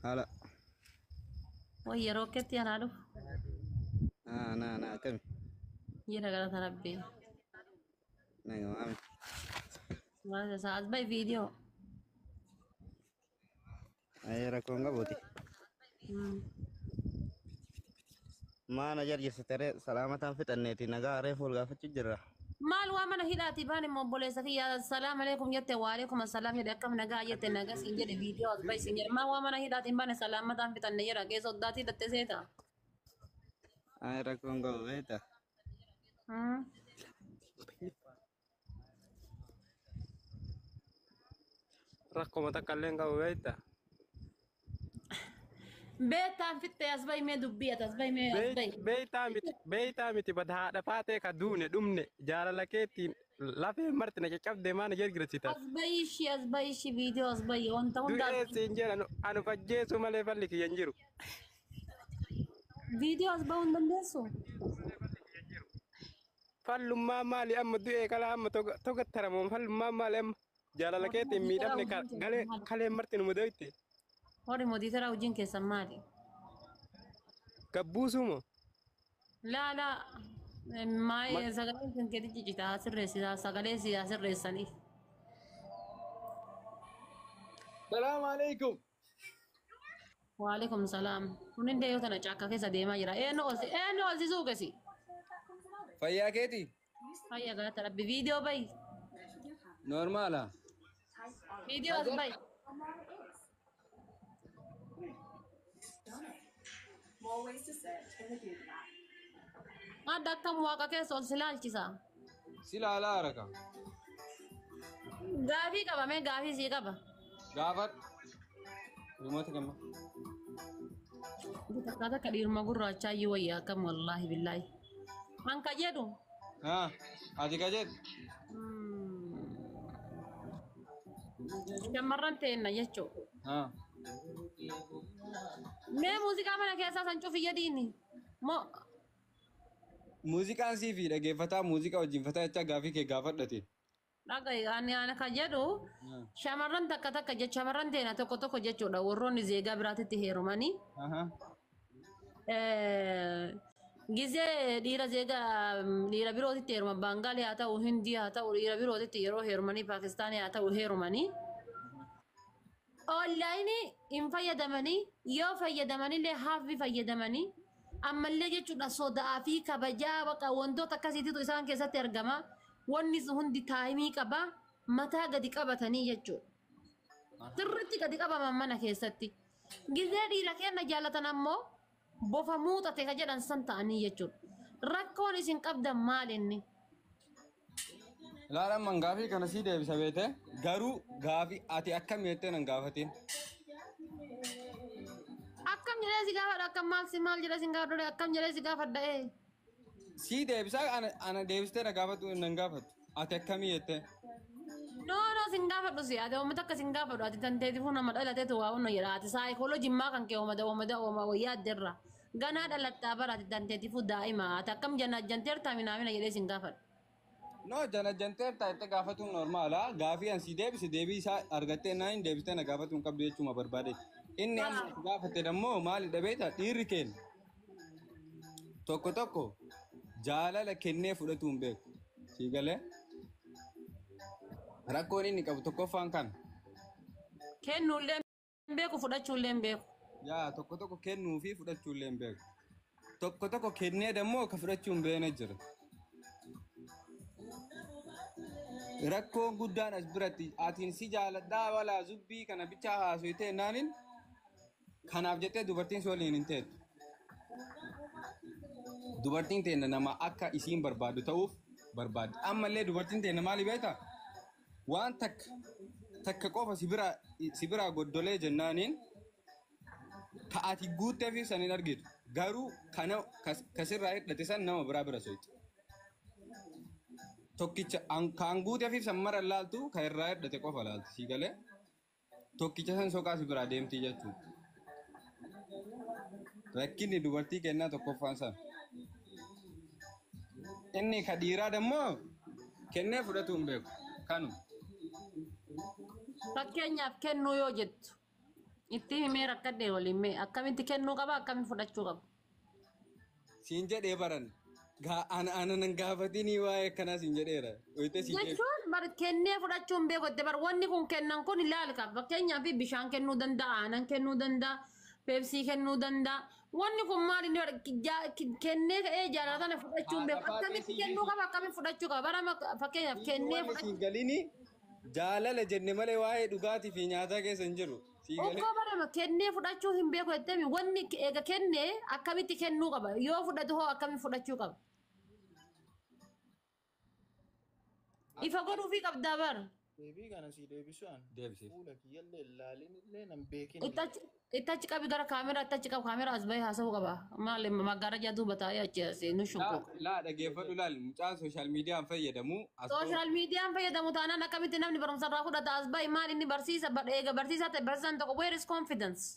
Haala. Wayya rooketti anaa dhufu. Naa naa naa akkami? Jira galata Rabbii. Nagaa maami. Maal isaa as bahi viidiyoo. Ayee rakkoon qabuuti. Maana jarjissite ree salaamataan fixanneeti nagaa reefu ol gaafachuu jirra. Maal waa mana hidhaati baan immoo obboleessa kiyya assalaam alaikum jette waalaikum assalaam jedhe akkam nagaa jette nagaa siin jedhe viidiyoo as bahi siin jedhe maal waa mana hidhaati baane salaamataan fixanne jedha keessa oddaatii hidhatte seeta. Ayee rakkoon qabu beekta. Rakkoo takka illee hin qabu beekta. Beektaan fixxe as bahi mee dubbii ati as bahi mee as bahi. Beektaa miti bada haadha faatee ka duune dhumne jaalala keetiin lafee marti na caccabdee maana jargirsitan. As bahi ishii as bahi ishii viidiyoo as bahi wanta hunda as Du'ee bahi. siin jedhan anu fajjeesu malee falli kiyya hin jiru. Viidiyoo as bahuu hin dandeessu. Fallummaa maali amma du'ee kalaa amma togattaramoo fallummaa maali amma jaalala keetiin miidhamne galee kaleen marti nu mudoyte. Warri moodiitara hojiin keessan maali? Gabbuusumo. Laa laa maayee sagalee kan keetti ciccitaa sirreessisaa sagalee siyaa sirreessaniif. Salaamu alaikum. Waalaikum salaam. Kun hundee yoo tana caakkaa keessa deemaa jira. Eenyu ol eenyu ol si suuqesi? Fayyaa keeti? Fayya galata Rabbi. Viidiyoo bahi. Normaala. Viidiyoo as bahi. More ways to search in the Google app. Adda akkam waaqa keessa ol si laalchisa. Si laalaa haraka. Gaafii qaba mee gaafii sii qaba. Gaafadhu. Remote kenna. Takka takka dhiiruma gurraachaa iyyuu wayyaa akkam wallaahi billaahi. An ka jedhu. Haa, ati ka jedhu. Shamarran teenna jechuudha. Haa. Mee muuziqaa mana keessaa san cufi jedhiini. Moo Muuziqaan sii fi dhaggeeffataa muuziqaa wajjin fataa jechaa gaafii kee gaafadhate. Dhaga'i ani ana ka jedhu shamarran takka takka jecha shamarran teena tokko tokko jechuudha warroonni zeegaa biraatitti heerumanii. Gizee dhiira zeegaa dhiira birootitti heeruman Baangaalii haa ta'u Hindii haa ta'u dhiira birootitti yeroo heerumanii Paakistaanii haa ta'u heerumanii. Onlaayinii hin fayyadamanii yoo fayyadamanillee haafi fayyadamanii ammallee jechuudha sodaa fi kabajaa baqa wantoota akkasiititu isaan keessatti argama. Wanni sun hundi taayimii qaba mataa gadi qabatanii jechuudha. Sirriitti gadi qabaman mana keessatti. Gizee dhiira kenna jaallatan ammoo bofa muuxate ka jedhan san ta'anii jechuudha. Rakkoon isin qabdan maal inni? Ilaalan man gaafii kana sii deebisa beete garuu gaafii ati akkam jettee nan gaafatin. Akkam jedhee si gaafadha akkam maal si maal jedhee si gaafadha akkam jedhee si gaafadha ee. Sii deebisa ana deebistee na gaafatu nan gaafatu ati akkamii jettee. No, sin gaafadhu si ati uummata akka sin gaafadhu ati tanteetifuu nama dhalateetu waa hunna jedha ati saayikooloojii maa kan kee uummata uummata uuma wayyaa addeerra. Ganaa dhalattaa bara ati tanteetifuu daa'ima ati akkam janna janteertaa minaamina jedhee sin gaafadhu. No, jana janteertaa jettee gaafatuun normaala. Gaafii an sii deebise deebii isaa argattee naan hin deebistee na gaafatuun hin qabdu jechuuma barbaade. Inni amma ati gaafatte dammoo maalidha beektaa dhiirri keenya tokko tokko jaalala kennee fudhatuu hin beeku. Sii galee rakkoon inni qabu tokkoffaan kana. Kennuullee hin beeku fudhachuullee hin beeku. Yaa tokko tokko kennuu fi fudhachuullee hin beeku. Tokko tokko kennee dammoo ka fudhachuu hin beekne jira. Rakkoon guddaan as biratti atiin si jaaladhaa walaa zubbii kana bichaa haasofitee naanin kanaaf jettee dubartiin si waliin hin teettu. Dubartiin teenna nama akka isiin barbaaddu ta'uuf barbaaddi. Ammallee dubartiin teenna maali beektaa? Waan takka takka qofa si biraa goddolee jennaaniin ka ati guuttee fi san hin argitu. Garuu kana kasirraa hir'ate san nama biraa bira soitti. Tokkicha kan guutee fi san mara laaltu kan irraa hir'ate qofa laalti sii galee tokkicha san soqaa si biraa deemti jechuudha. Rakkinni dubartii kennaa tokkoffaan sana. Inni ka dhiiraa dammoo kennee fudhatu hin beeku. Kanuma. Fakkeenyaaf kennuu yoo jettu itti himee rakkadhee waliin mee akkamitti kennuu qaba akkamitti fudhachuu qaba? Siin jedhee baran. Ana nan gaafatinii waa'ee akkanaa siin jedheera. Oyitee siin jedhe. Jechuun bar kennee fudhachuu hin beeku jettee bar wanni kun kennan kun ilaali qaba. Fakkeenyaaf bishaan kennuu danda'a, aannan kennuu danda'a, peepsii kennuu danda'a. Wanni kun maal inni bar kennee ka'ee jaalala sana fudhachuu hin beeku. Akkamitti kennuu qaba akkamitti fudhachuu qaba? Bara fakkeenyaaf kennee Wanni fudhachuu. siin galini jaalala jenne malee waa'ee dhugaatii fi nyaataa keessa hin jiru. Sii galee. Ukkoo barama kennee fudhachuu hin beeku jettee wanni eega kennee akkamitti kennuu qaba? Yoo fudhatu hoo akkamitti fudhachuu qaba? Ifa godhuufii qabdaa bara. Deebii kana sii deebisu an. Deebisiif. Fuula kiyyallee ilaalin illee nan beekin. Itti achi qabi gara kaameraa itti achi qabu kaameraa as bahee haasa'uu qaba. Maali maggaarajaa duuba taa'ee achi as nu shunqu. Laa dhaggeeffadhu laal mucaan social miidiyaan fayyadamu as Social miidiyaan fayyadamu taanaan akkamitti namni barumsa irraa fudhata as bahi maal inni barsiisa eega barsiisaa ta'e barsiisaan tokko where is confidence?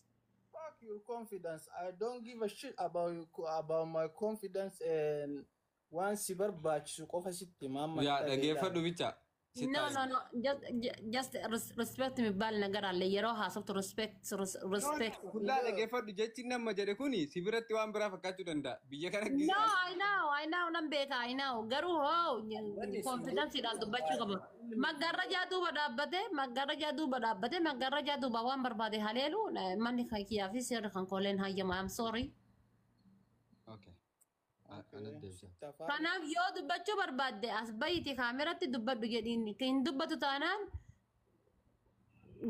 Fuck your confidence. I don't give a shit about you, about my confidence and waan si barbaachisu qofa sitti maamma. Yaa dhaggeeffadhu bicha. No, no, no. Just respect የሚባል ነገር አለ። yeroo haasoftu respect, respect. Kullaa dhaggeeffadhu jechi nama jedhe kuni si biratti waan biraa fakkaachuu danda'a. Biyya kana No, I know, I know, nan beeka, I know. Garuu hoo confidence-dhaan dubbachuu qaba. Maggaarrajaa duuba dhaabbate, maggaarrajaa duuba dhaabbate, maggaarrajaa duuba waan barbaade haleelu manni kan kiyyaa fi seerri kan kooleen hayyama. I'm sorry. Okay. Ana deebisa. Kanaaf yoo dubbachuu barbaadde as bahiiti kaameratti dubbadhu jedhiin hin dubbatu taanaan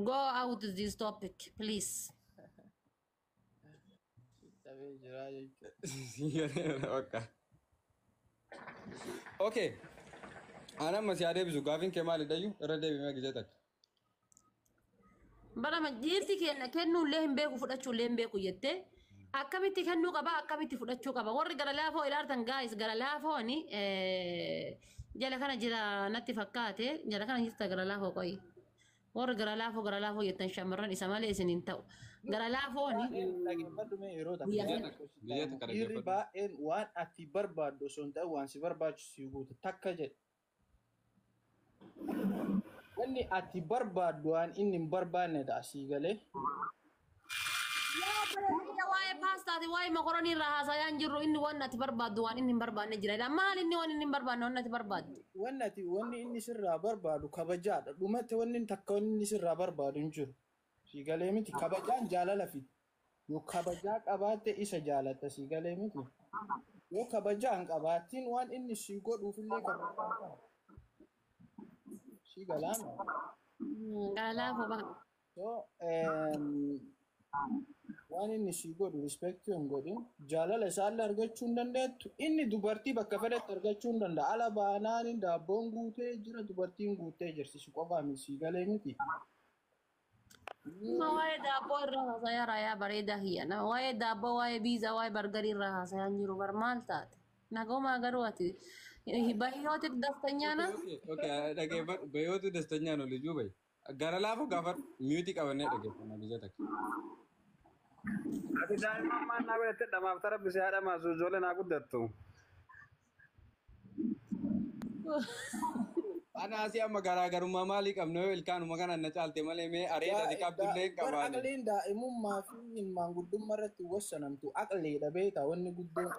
go out this topic, please. Dadhabee jira jechuudha. Si galeera bakka. Okay. Ana amma si haa deebisu gaafiin kee maalidhayyuu irra deebimee gisee takka. Barama dhiirti kenna kennuullee hin beeku, fudhachuullee hin beeku jettee, akkamitti kennuu qaba, akkamitti fudhachuu qaba? Warri gara laafoo ilaaltan, guys, gara laafooni jala kana jira natti fakkaate. Jala kana jirta gara laafoo. Qoyi, warri gara laafoo, gara laafoo jettan, shamarran isa malee isin hin ta'u gara laafooni. Dhaggeeffadhu mee yeroo takka. Guyyaa waan takka. tokko sitti Guyyaa himu. takka Dhiirri dhaggeeffadhu. baay'een waan ati barbaaddu osoo hin ta'in waan si barbaachisu si guutu takka jedhe. Wanni ati barbaaddu waan inni hin barbaanne ta'a, sii galee. Waa'ee paastaati, waa'ee mokoronii irraa haasa'aa hin jirru. Inni waan ati barbaaddu waan inni hin barbaanne jira. Maal inni waan inni hin barbaanne, waan ati barbaaddu? Wanni ati, wanni inni sirraa barbaadu kabajaadha. Dhumatti wanni takka wanni inni sirraa barbaadu hin jiru. Sii galee miti? Kabajaan jaalala fida. Yoo kabajaa qabaatte isa jaalatta, sii galee miti? Yoo kabajaa hin qabaattiin waan inni si godhuufillee kabajaa qaba. Sii galaama. Gara laafoo baha. So, waan inni si godhu respect hin godhin, jaalala isaallee argachuu hin dandeettu. Inni dubartii bakka fedhetti argachuu hin danda'a. Ala baanaan daabboon guutee jira, dubartiin guutee jirti. Si qofaa miti, sii galee miti? Nama waa'ee daabboo irraa haasayaa raayaa bareedaa kiyya. Nama waa'ee daabboo, waa'ee biizaa, waa'ee bargarii irraa haasayaa hin jiru. Bar maal taate? Nagoomaa garuu ati bahiyooti daftanyaana. Okay, dhaggeeffadhu. Bayyootu dastanyaan ol ijuu bayi. Gara laafoo gaafadhu. Mute qabannee dhaggeeffannaa gisee takka. Ati daa'imman maal naa godhatte dhamaaf tarabbi si haadha maasu ijoollee naa guddattu. Ana asii amma garaagarummaa maalii qabna yoo ilkaanuma kana na caalte malee, mee areeda ati qabdullee hin Bar qabaane. aqliin daa'imummaa fi maanguddummaa irratti wassanamtu aqliidha, beektaa, wanni guddoon.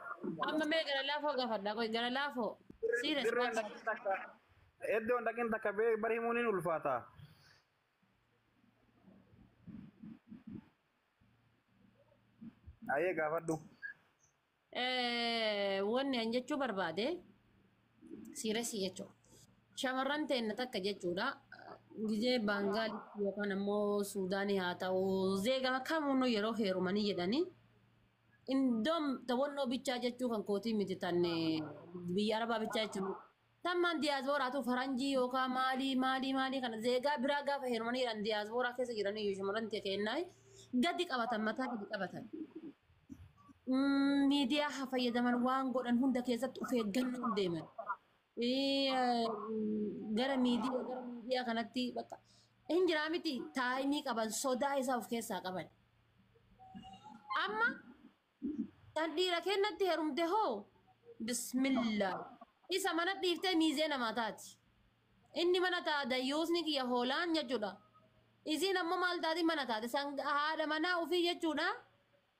Amma mee gara laafoo gaafadha. Qoy, gara laafoo. Serious. Dirreen dhaqin takka iddoon dhaqin takka bari himuun hin ulfaata. Ayyee, gaafadhu. Wanni an jechuu barbaade serious jechuudha. Shamarran teenna takka jechuudha. Gizee Baangaalitti yookaan ammoo Suudaanii haa ta'u, zeegama kamuunuu yeroo heerumanii jedhanii, indoom tawannoo bichaa jechuu kan kootii miti, tan biyya arabaa bichaa jechuudha. Tammaan diyaaspooraatu faranjii yookaan maalii maalii maalii kana zeegaa biraa gaafa heerumanii jedhan, diyaaspooraa keessa jiranii shamarran kennaa gadi qabatan, mataa gadi qabatan. Miidiyaa haa fayyadaman, waan godhan hunda keessatti of eeggannoon deeman. Gara miidiyaa kanatti bakka hin jiraa miti, time qaban, sodaa isaa of keessaa qaban. Amma kan dhiira kennatti heerumte hoo, bismillah, isa mana dhiiftee miizee namaa taati. Inni mana taa dayyuusni kiyya hoolaan jechuudha. Isiin ammoo maal taati? Mana taate haadha manaa ofii jechuudha.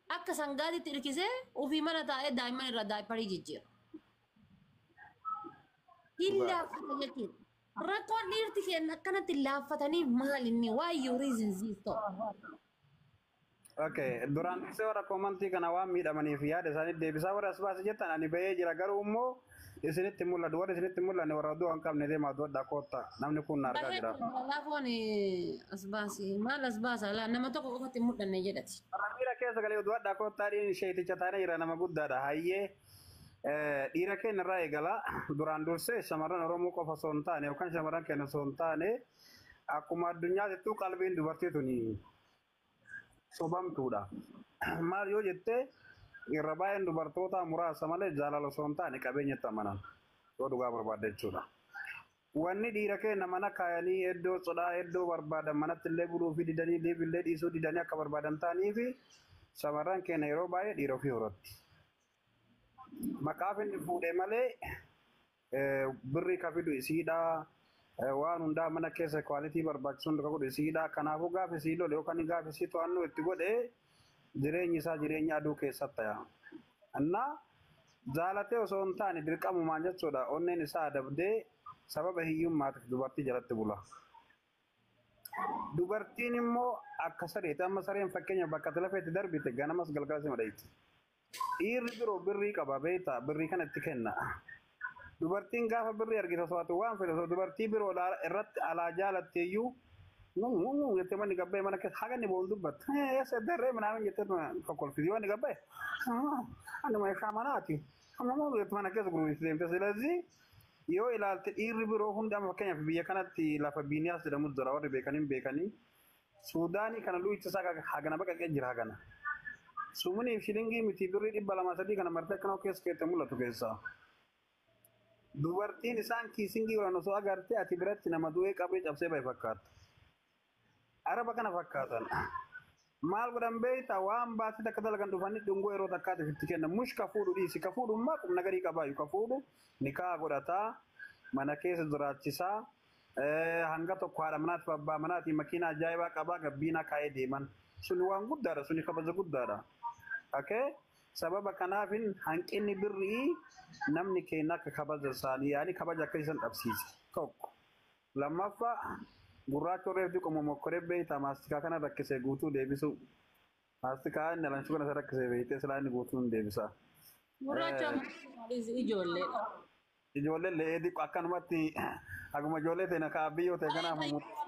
Akka sangaatitti hirkisee ofii mana taa'ee daa'imman irraa diaper jijjiira. Hin laaffata jechuudha. Rakkoon dhiirti keenya akkanatti laaffatanii maal inni? Why you reason this though? Okay, duraan dursee warra comment kana waan miidhamaniif yaada isaanii deebisaa warra as baase jettan ani bahee jira, garuu immoo isinitti mul'atu, warri isinitti mul'anne warra du'a hin qabne deemaa du'adhaa koottaa, namni kun na argaa Bahee jira. laafoon as baasi, maal as baasa laa, nama tokko qofatti hin mul'anne jedhati. Warra miira keessa galee du'adhaa koottaa, dhiin sheeticha taanee jira, nama guddaadha. Hayyee, dhiira keenya irraa eegala. Duraan dursee shamarran Oromoo qofa osoo hin taane yookaan shamarran keenya osoo hin taane, akkuma addunyaatittuu qalbiin dubartii tuni sobamtuudha. Maal yoo jettee, irra baay'een dubartoota muraasa malee jaalala osoo hin taane qabeenyatti amanan yoo dhugaa barbaadde jechuudha. Wanni dhiira keenya mana kaayanii iddoo cidhaa iddoo barbaadan manatti illee buluu fi didanii illee dhiisuu didanii akka barbaadan ta'anii fi shamarran keenya yeroo baay'ee dhiira ofii horatti. Maqaaf inni fuudhee malee birrii ka fidu isiidha. Waan hundaa mana keessa quality barbaachisu hunda ka godhu isiidha. Kanaafuu gaafa isii lole yookaan gaafa isii to'annoo itti godhe, jireenyi isaa jireenya aduu keessatti ta'a. Innaa jaalatee osoo hin taane dirqamumaan jechuudha. Onneen isaa adabdee sababa hiyyummaatiif dubartii jalatti bula. Dubartiin immoo akka sareeti. Amma sareen fakkeenya bakka ati lafeetti darbite ganamas galgala si madhayti. Dhiirri biroo birrii qaba, beektaa, birrii kana itti kenna. Dubartiin gaafa birrii argite osoo ati waan fedhe osoo dubartii biroo irratti alaa jaalatte iyyuu Jettee manni gabbee mana keessa haga inni boon dubbatta. Eessa darree minaamin jettee kokkolfiti yoo inni gabbee. Ani meeshaa manaati. Amma jettee mana keessa gurgurti deemte. Silazii yoo ilaalte dhiirri biroo hundi amma fakkeenyaaf biyya kanatti lafa Biiniyaas jedhamu jira warri beekanii beekanii. Suudaanii kana lu'icha isaa hagana baqaqee jira hagana. Sumuniif shilingii miti birrii 200-300 kana martee akkana keessa keessa mul'atu keessaa. Dubartiin isaan kiisingii godhan osoo agarte ati biratti nama du'ee qabee cabsee bahe fakkaata. Araba kana fakkaatan. Maal godhan beektaa waan baasii takka dalagan dhufanii dhungoo yeroo takkaatiif itti kennan. Mush ka fuudhu dhiisi ka fuudhu immoo qubna garii qabaayu ka fuudhu nikaa godhataa mana keessa jiraachisaa hanga tokko haadha manaatiif abbaa manaatiin makiinaa ajaa'ibaa qabaa gabbiinaa kaa'ee deeman. Suni waan guddaadha suni kabaja guddaadha. Okay? Sababa kanaafin hanqinni birrii namni keenya akka kabaja isaanii yaani kabaja akka isaan dhabsiise tokko. Lammaffaa gurraacha reefti qomo mokkoree beektaa maastikaa kana rakkisee guutuu deebisu. Maastikaa inni alanshuu kana isa rakkisee beektee silaa inni guutuu hin deebisa. Gurraacha ijoolleedha. Ijoolleen le'ee xiqqoo akkanumatti akkuma ijoollee ta'e ka biyyoo ta'e kanaaf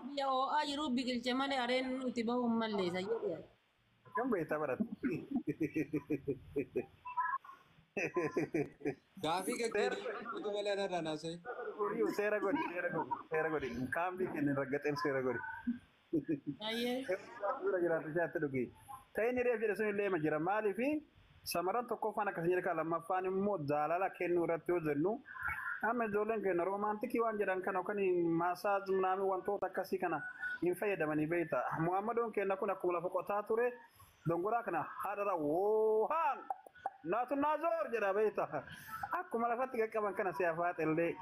Biyya ho'aa jiru biqilche malee areen nuti bahuun malleessa jedhe. Akkam beektaa baratte. Gaafii gaggeeffatu malee anarraa naasa'e. Seera godhi, seera godhi, seera godhi. Kaambii kennin raggaxeen seera godhi. Bira jiraatu ishaatti dhugi. Ta'in reef jedhe sun illee jira. Maaliifi samaran tokkoffaan akkasii jedha lammaffaan immoo jaalala kennuu irratti yoo jennu amma ijoolleen keenya roomaantikii waan jedhan kana yookaan maasaaj naamii wantoota akkasii kana hin fayyadamanii beekta. Muhammadoon keenya kun akkuma lafa qotaa ture dongoraa kana haadha woohaan naatu naazoor jedha beekta. Akkuma lafatti qaqqaban kana si afaaxillee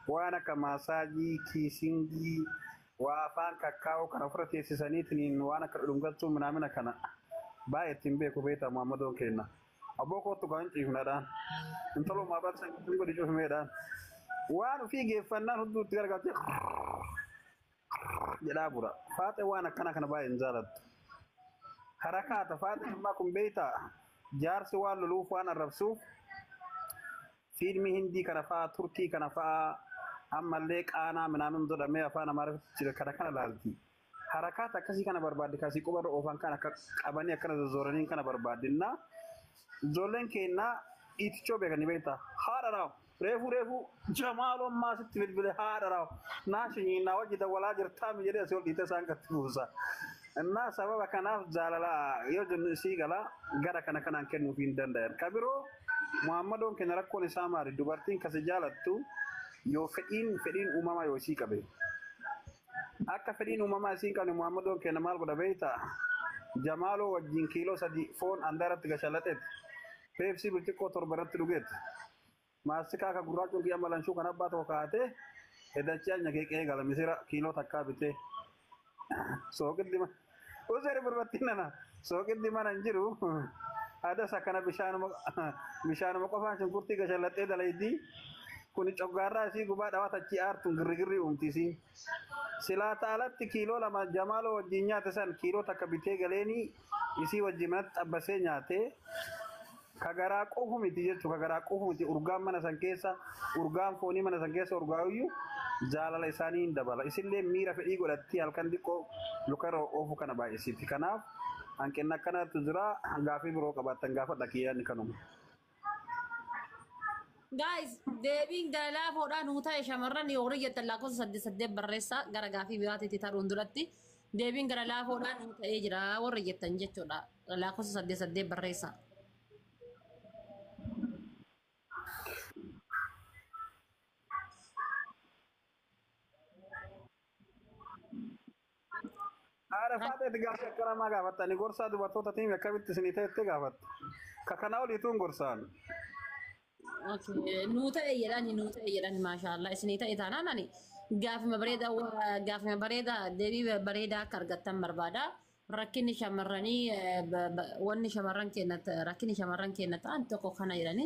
waan akka maasaajii, kiisingii, waa afaan kakkaa'uu kana ofirra teessisaniitiin waan akka dhudhungachuu minaamina kana baay'ee ittiin beeku beekta Muhammadoon keenya. Abboo kootu kan ciifnadhaan. Intaloo maabaat sangiin godhi cufimeedhaan. Waan ofii geeffannaan hunduu itti gargaartee jedhaa bura. Faaxee waan akkana kana baay'ee hin jaalattu. Harakaata faaxee ammaa kun beektaa jaarsi waan loluuf waan arrabsuuf fiilmii hindii kana fa'aa turkii kana fa'aa ammallee qaanaa minaamin jedhamee afaan amaariffatti jira kana kana laalti. Harakaata akkasii kana barbaadde kasii qubarra oofan kan akka qabanii akkana zozzooranii kana barbaaddinna. Ijoolleen keenya dhiitichoo beekanii beektaa haadha raawu reefu reefu jamaaloon maasitti bilbile haadha raawu naa shinyiinaa wajji dawwalaa jirtaa mi jedhee asii ol dhiitee isaan gatti buusa. Innaa sababa kanaaf jaalala yoo jennu isii gala gara kana kanaan kennuufii hin danda'an. Ka biroo Muhammadoon keenya rakkoon isaa maali? Dubartiin kasi jaalattu yoo fedhiin fedhiin uumamaa yoo isii qabe. Akka fedhiin uumamaa isii hin qabne Muhammadoon keenya maal godha beektaa? Jamaaloo wajjin kiiloo 3 foon andaaratti gashalaxeet. Peepsii birciqqoo 7 irratti dhugeet. Maastikaa akka gurraachuun kiyya malanshuu kan abbaa tokko kaa'atee hedachee anya keeqee gala misira kiiloo takkaa bitee. Sooqiddi Useeri gurbattiin nana sooqiddi mana hin jiru. Adas akkana bishaanuma bishaanuma qofaan shunkurtii gashalaxee dalaydii. Kuni coggaarraa isii gubaa dhawaa tachii aartuun girrigirrii uumti isiin. Silaa taalatti kiiloo 2 jamaaloo wajjin nyaate san kiiloo takka bitee galeenii isii wajjin manatti xabbasee nyaate. Ka garaa quufu miti jechuudha. Ka garaa quufu miti urgaan mana san keessa urgaan foonii mana san keessa urgaayyuu jaalala isaanii hin dabala. Isillee miira fedhii godhatti halkan xiqqoo lukarra oofu kana baay'isiiti. Kanaaf hanqinni akkanaatu jira. Gaafii biroo qabaattan gaafadha kiyyaanni kanuma. Guys, deebiin gara laafoodhaan nuu ta'e shamarran yoo horii jettan lakkoofsa 8 8 barreessaa gara gaafii biraatiitti taruun duratti deebiin gara laafoodhaan nuu ta'ee jira warri jettan jechuudha. Lakkoofsa 8 8 barreessaa. Haadha faaxeeti gaafii akka namaa gaafattani gorsaa dubartoota tiimi akkamitti isinii ta'etti gaafatta. Ka kanaa oliituun gorsaan. Okay, nuu ta'e jedhani nuu ta'e jedhani maashaallah isinii ta'e taanaan ani gaafima bareedaa gaafima bareedaa deebii bareedaa akka argattan barbaada. Rakkinni shamarranii wanni shamarran keenya rakkinni shamarran keenya ta'an tokko kana jedhani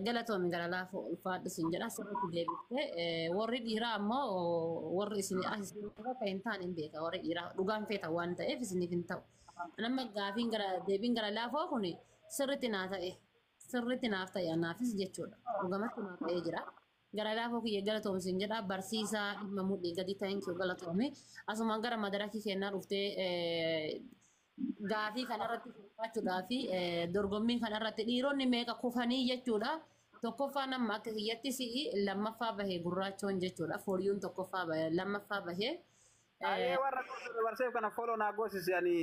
galatoomi gara laafoo ulfaadhu isin jedha sirriitti deebifte warri dhiiraa ammoo warri isin as isin akka hin taane hin beeka warri dhiiraa dhugaan feeta waan ta'eef isiniif hin ta'u. Nama gaafiin gara deebiin gara laafoo kun sirriitti naa ta'e. Sirriitti naaf ta'e anaafis jechuudha. Dhugamatti naaf ta'ee jira. Gara laafoo kiyya galatoomsin jedha barsiisaa dhimma mudhii gadi thank you galatoomi. Asumaan gara madarakii kennaa dhuftee gaafii kanarratti hirmaachuudhaa fi dorgommii kanarratti dhiironni meeqa kufanii jechuudha. Tokkoffaa nama akka kiyyatti si'i lammaffaa bahee gurraachoon jechuudha. Fooriyuun tokkoffaa bahee lammaffaa bahee. Ayyee warra barseef kana follow naa goosisi ani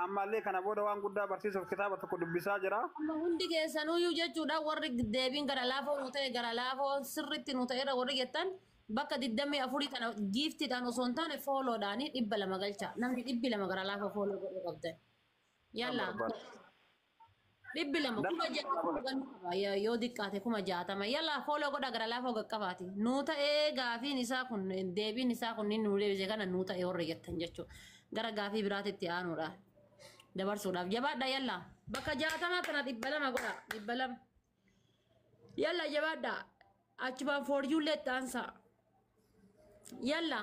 ammallee kana booda waan guddaa barsiisuuf kitaaba tokko dubbisaa jira. Amma hundi keessanuyyuu jechuudha warri deebiin gara laafoo nu ta'e gara laafoo sirriitti nu ta'eera warri jettan bakka 24 tana giiftiidhaan osoo hin taane fooloodhaanii 200 galcha. Namni 200 gara laafoo follow godhuu qabdan. Yalla 200 60,000 galuu qaba yoo xiqqaate 60,000. Yalla follow godha gara laafoo qaqqabaati. Nuu ta'ee gaafiin isaa kun deebiin isaa kun inni nu deebise kana nuu ta'e warri jettan jechuudha. Gara gaafii biraatitti aanuudha. Dabarsuudhaaf jabaadha yalla bakka 60 kana 200 godha 200. Yalla jabaadha achumaan foorjuullee itti aansa. Yalla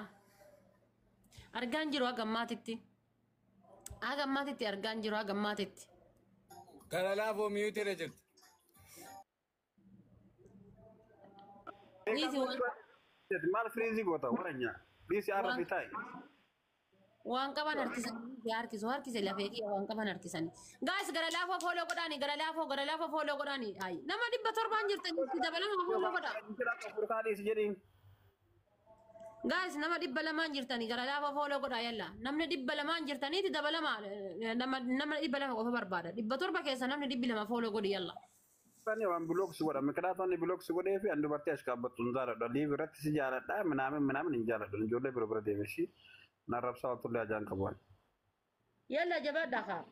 argaan jiru haga ammaatitti. Haga ammaatitti argaan jiru haga ammaatitti. Gara laafoo mute irra jirti. Dhiisi Maal freeze goota waranya? Dhiisi arra fi taa'i. Waan qaban harkisanii harkisu harkise lafee kiyya waan qaban harkisanii. Guys gara laafoo follow godhaani gara laafoo gara laafoo follow godhaani. Ayi nama 700 jirtan itti dabalama follow godha. Furtaa dhiisi jedhiin. Guys nama 200 jirtanii gara laafoo follow godha yalla. Namni 200 jirtaniiti dabalama nama 200 qofa barbaada. 700 keessa namni 200 follow godhi yalla. Ani waan block si godha. Mikiraatonni block si godhee fi an dubartii as qaabbattu hin jaaladhu. Live irratti si jaaladha. Minaamin minaamin hin jaaladhu. Ijoollee bira bira deemesi. Narrabsaa waltullee ajaan qabu. Yalla jabaadha kaa.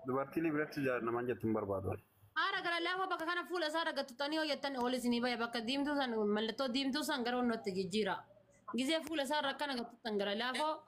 Dubartii live irratti si jaaladha namaan jettu hin barbaadu. Haara gara laafoo bakka kana fuula isaa argattu yoo jettan ol isinii baya bakka diimtuu san mallattoo diimtuu san gara onnootti jijjiira. Gizee fuula isaa irra akkana gattutan gara laafoo.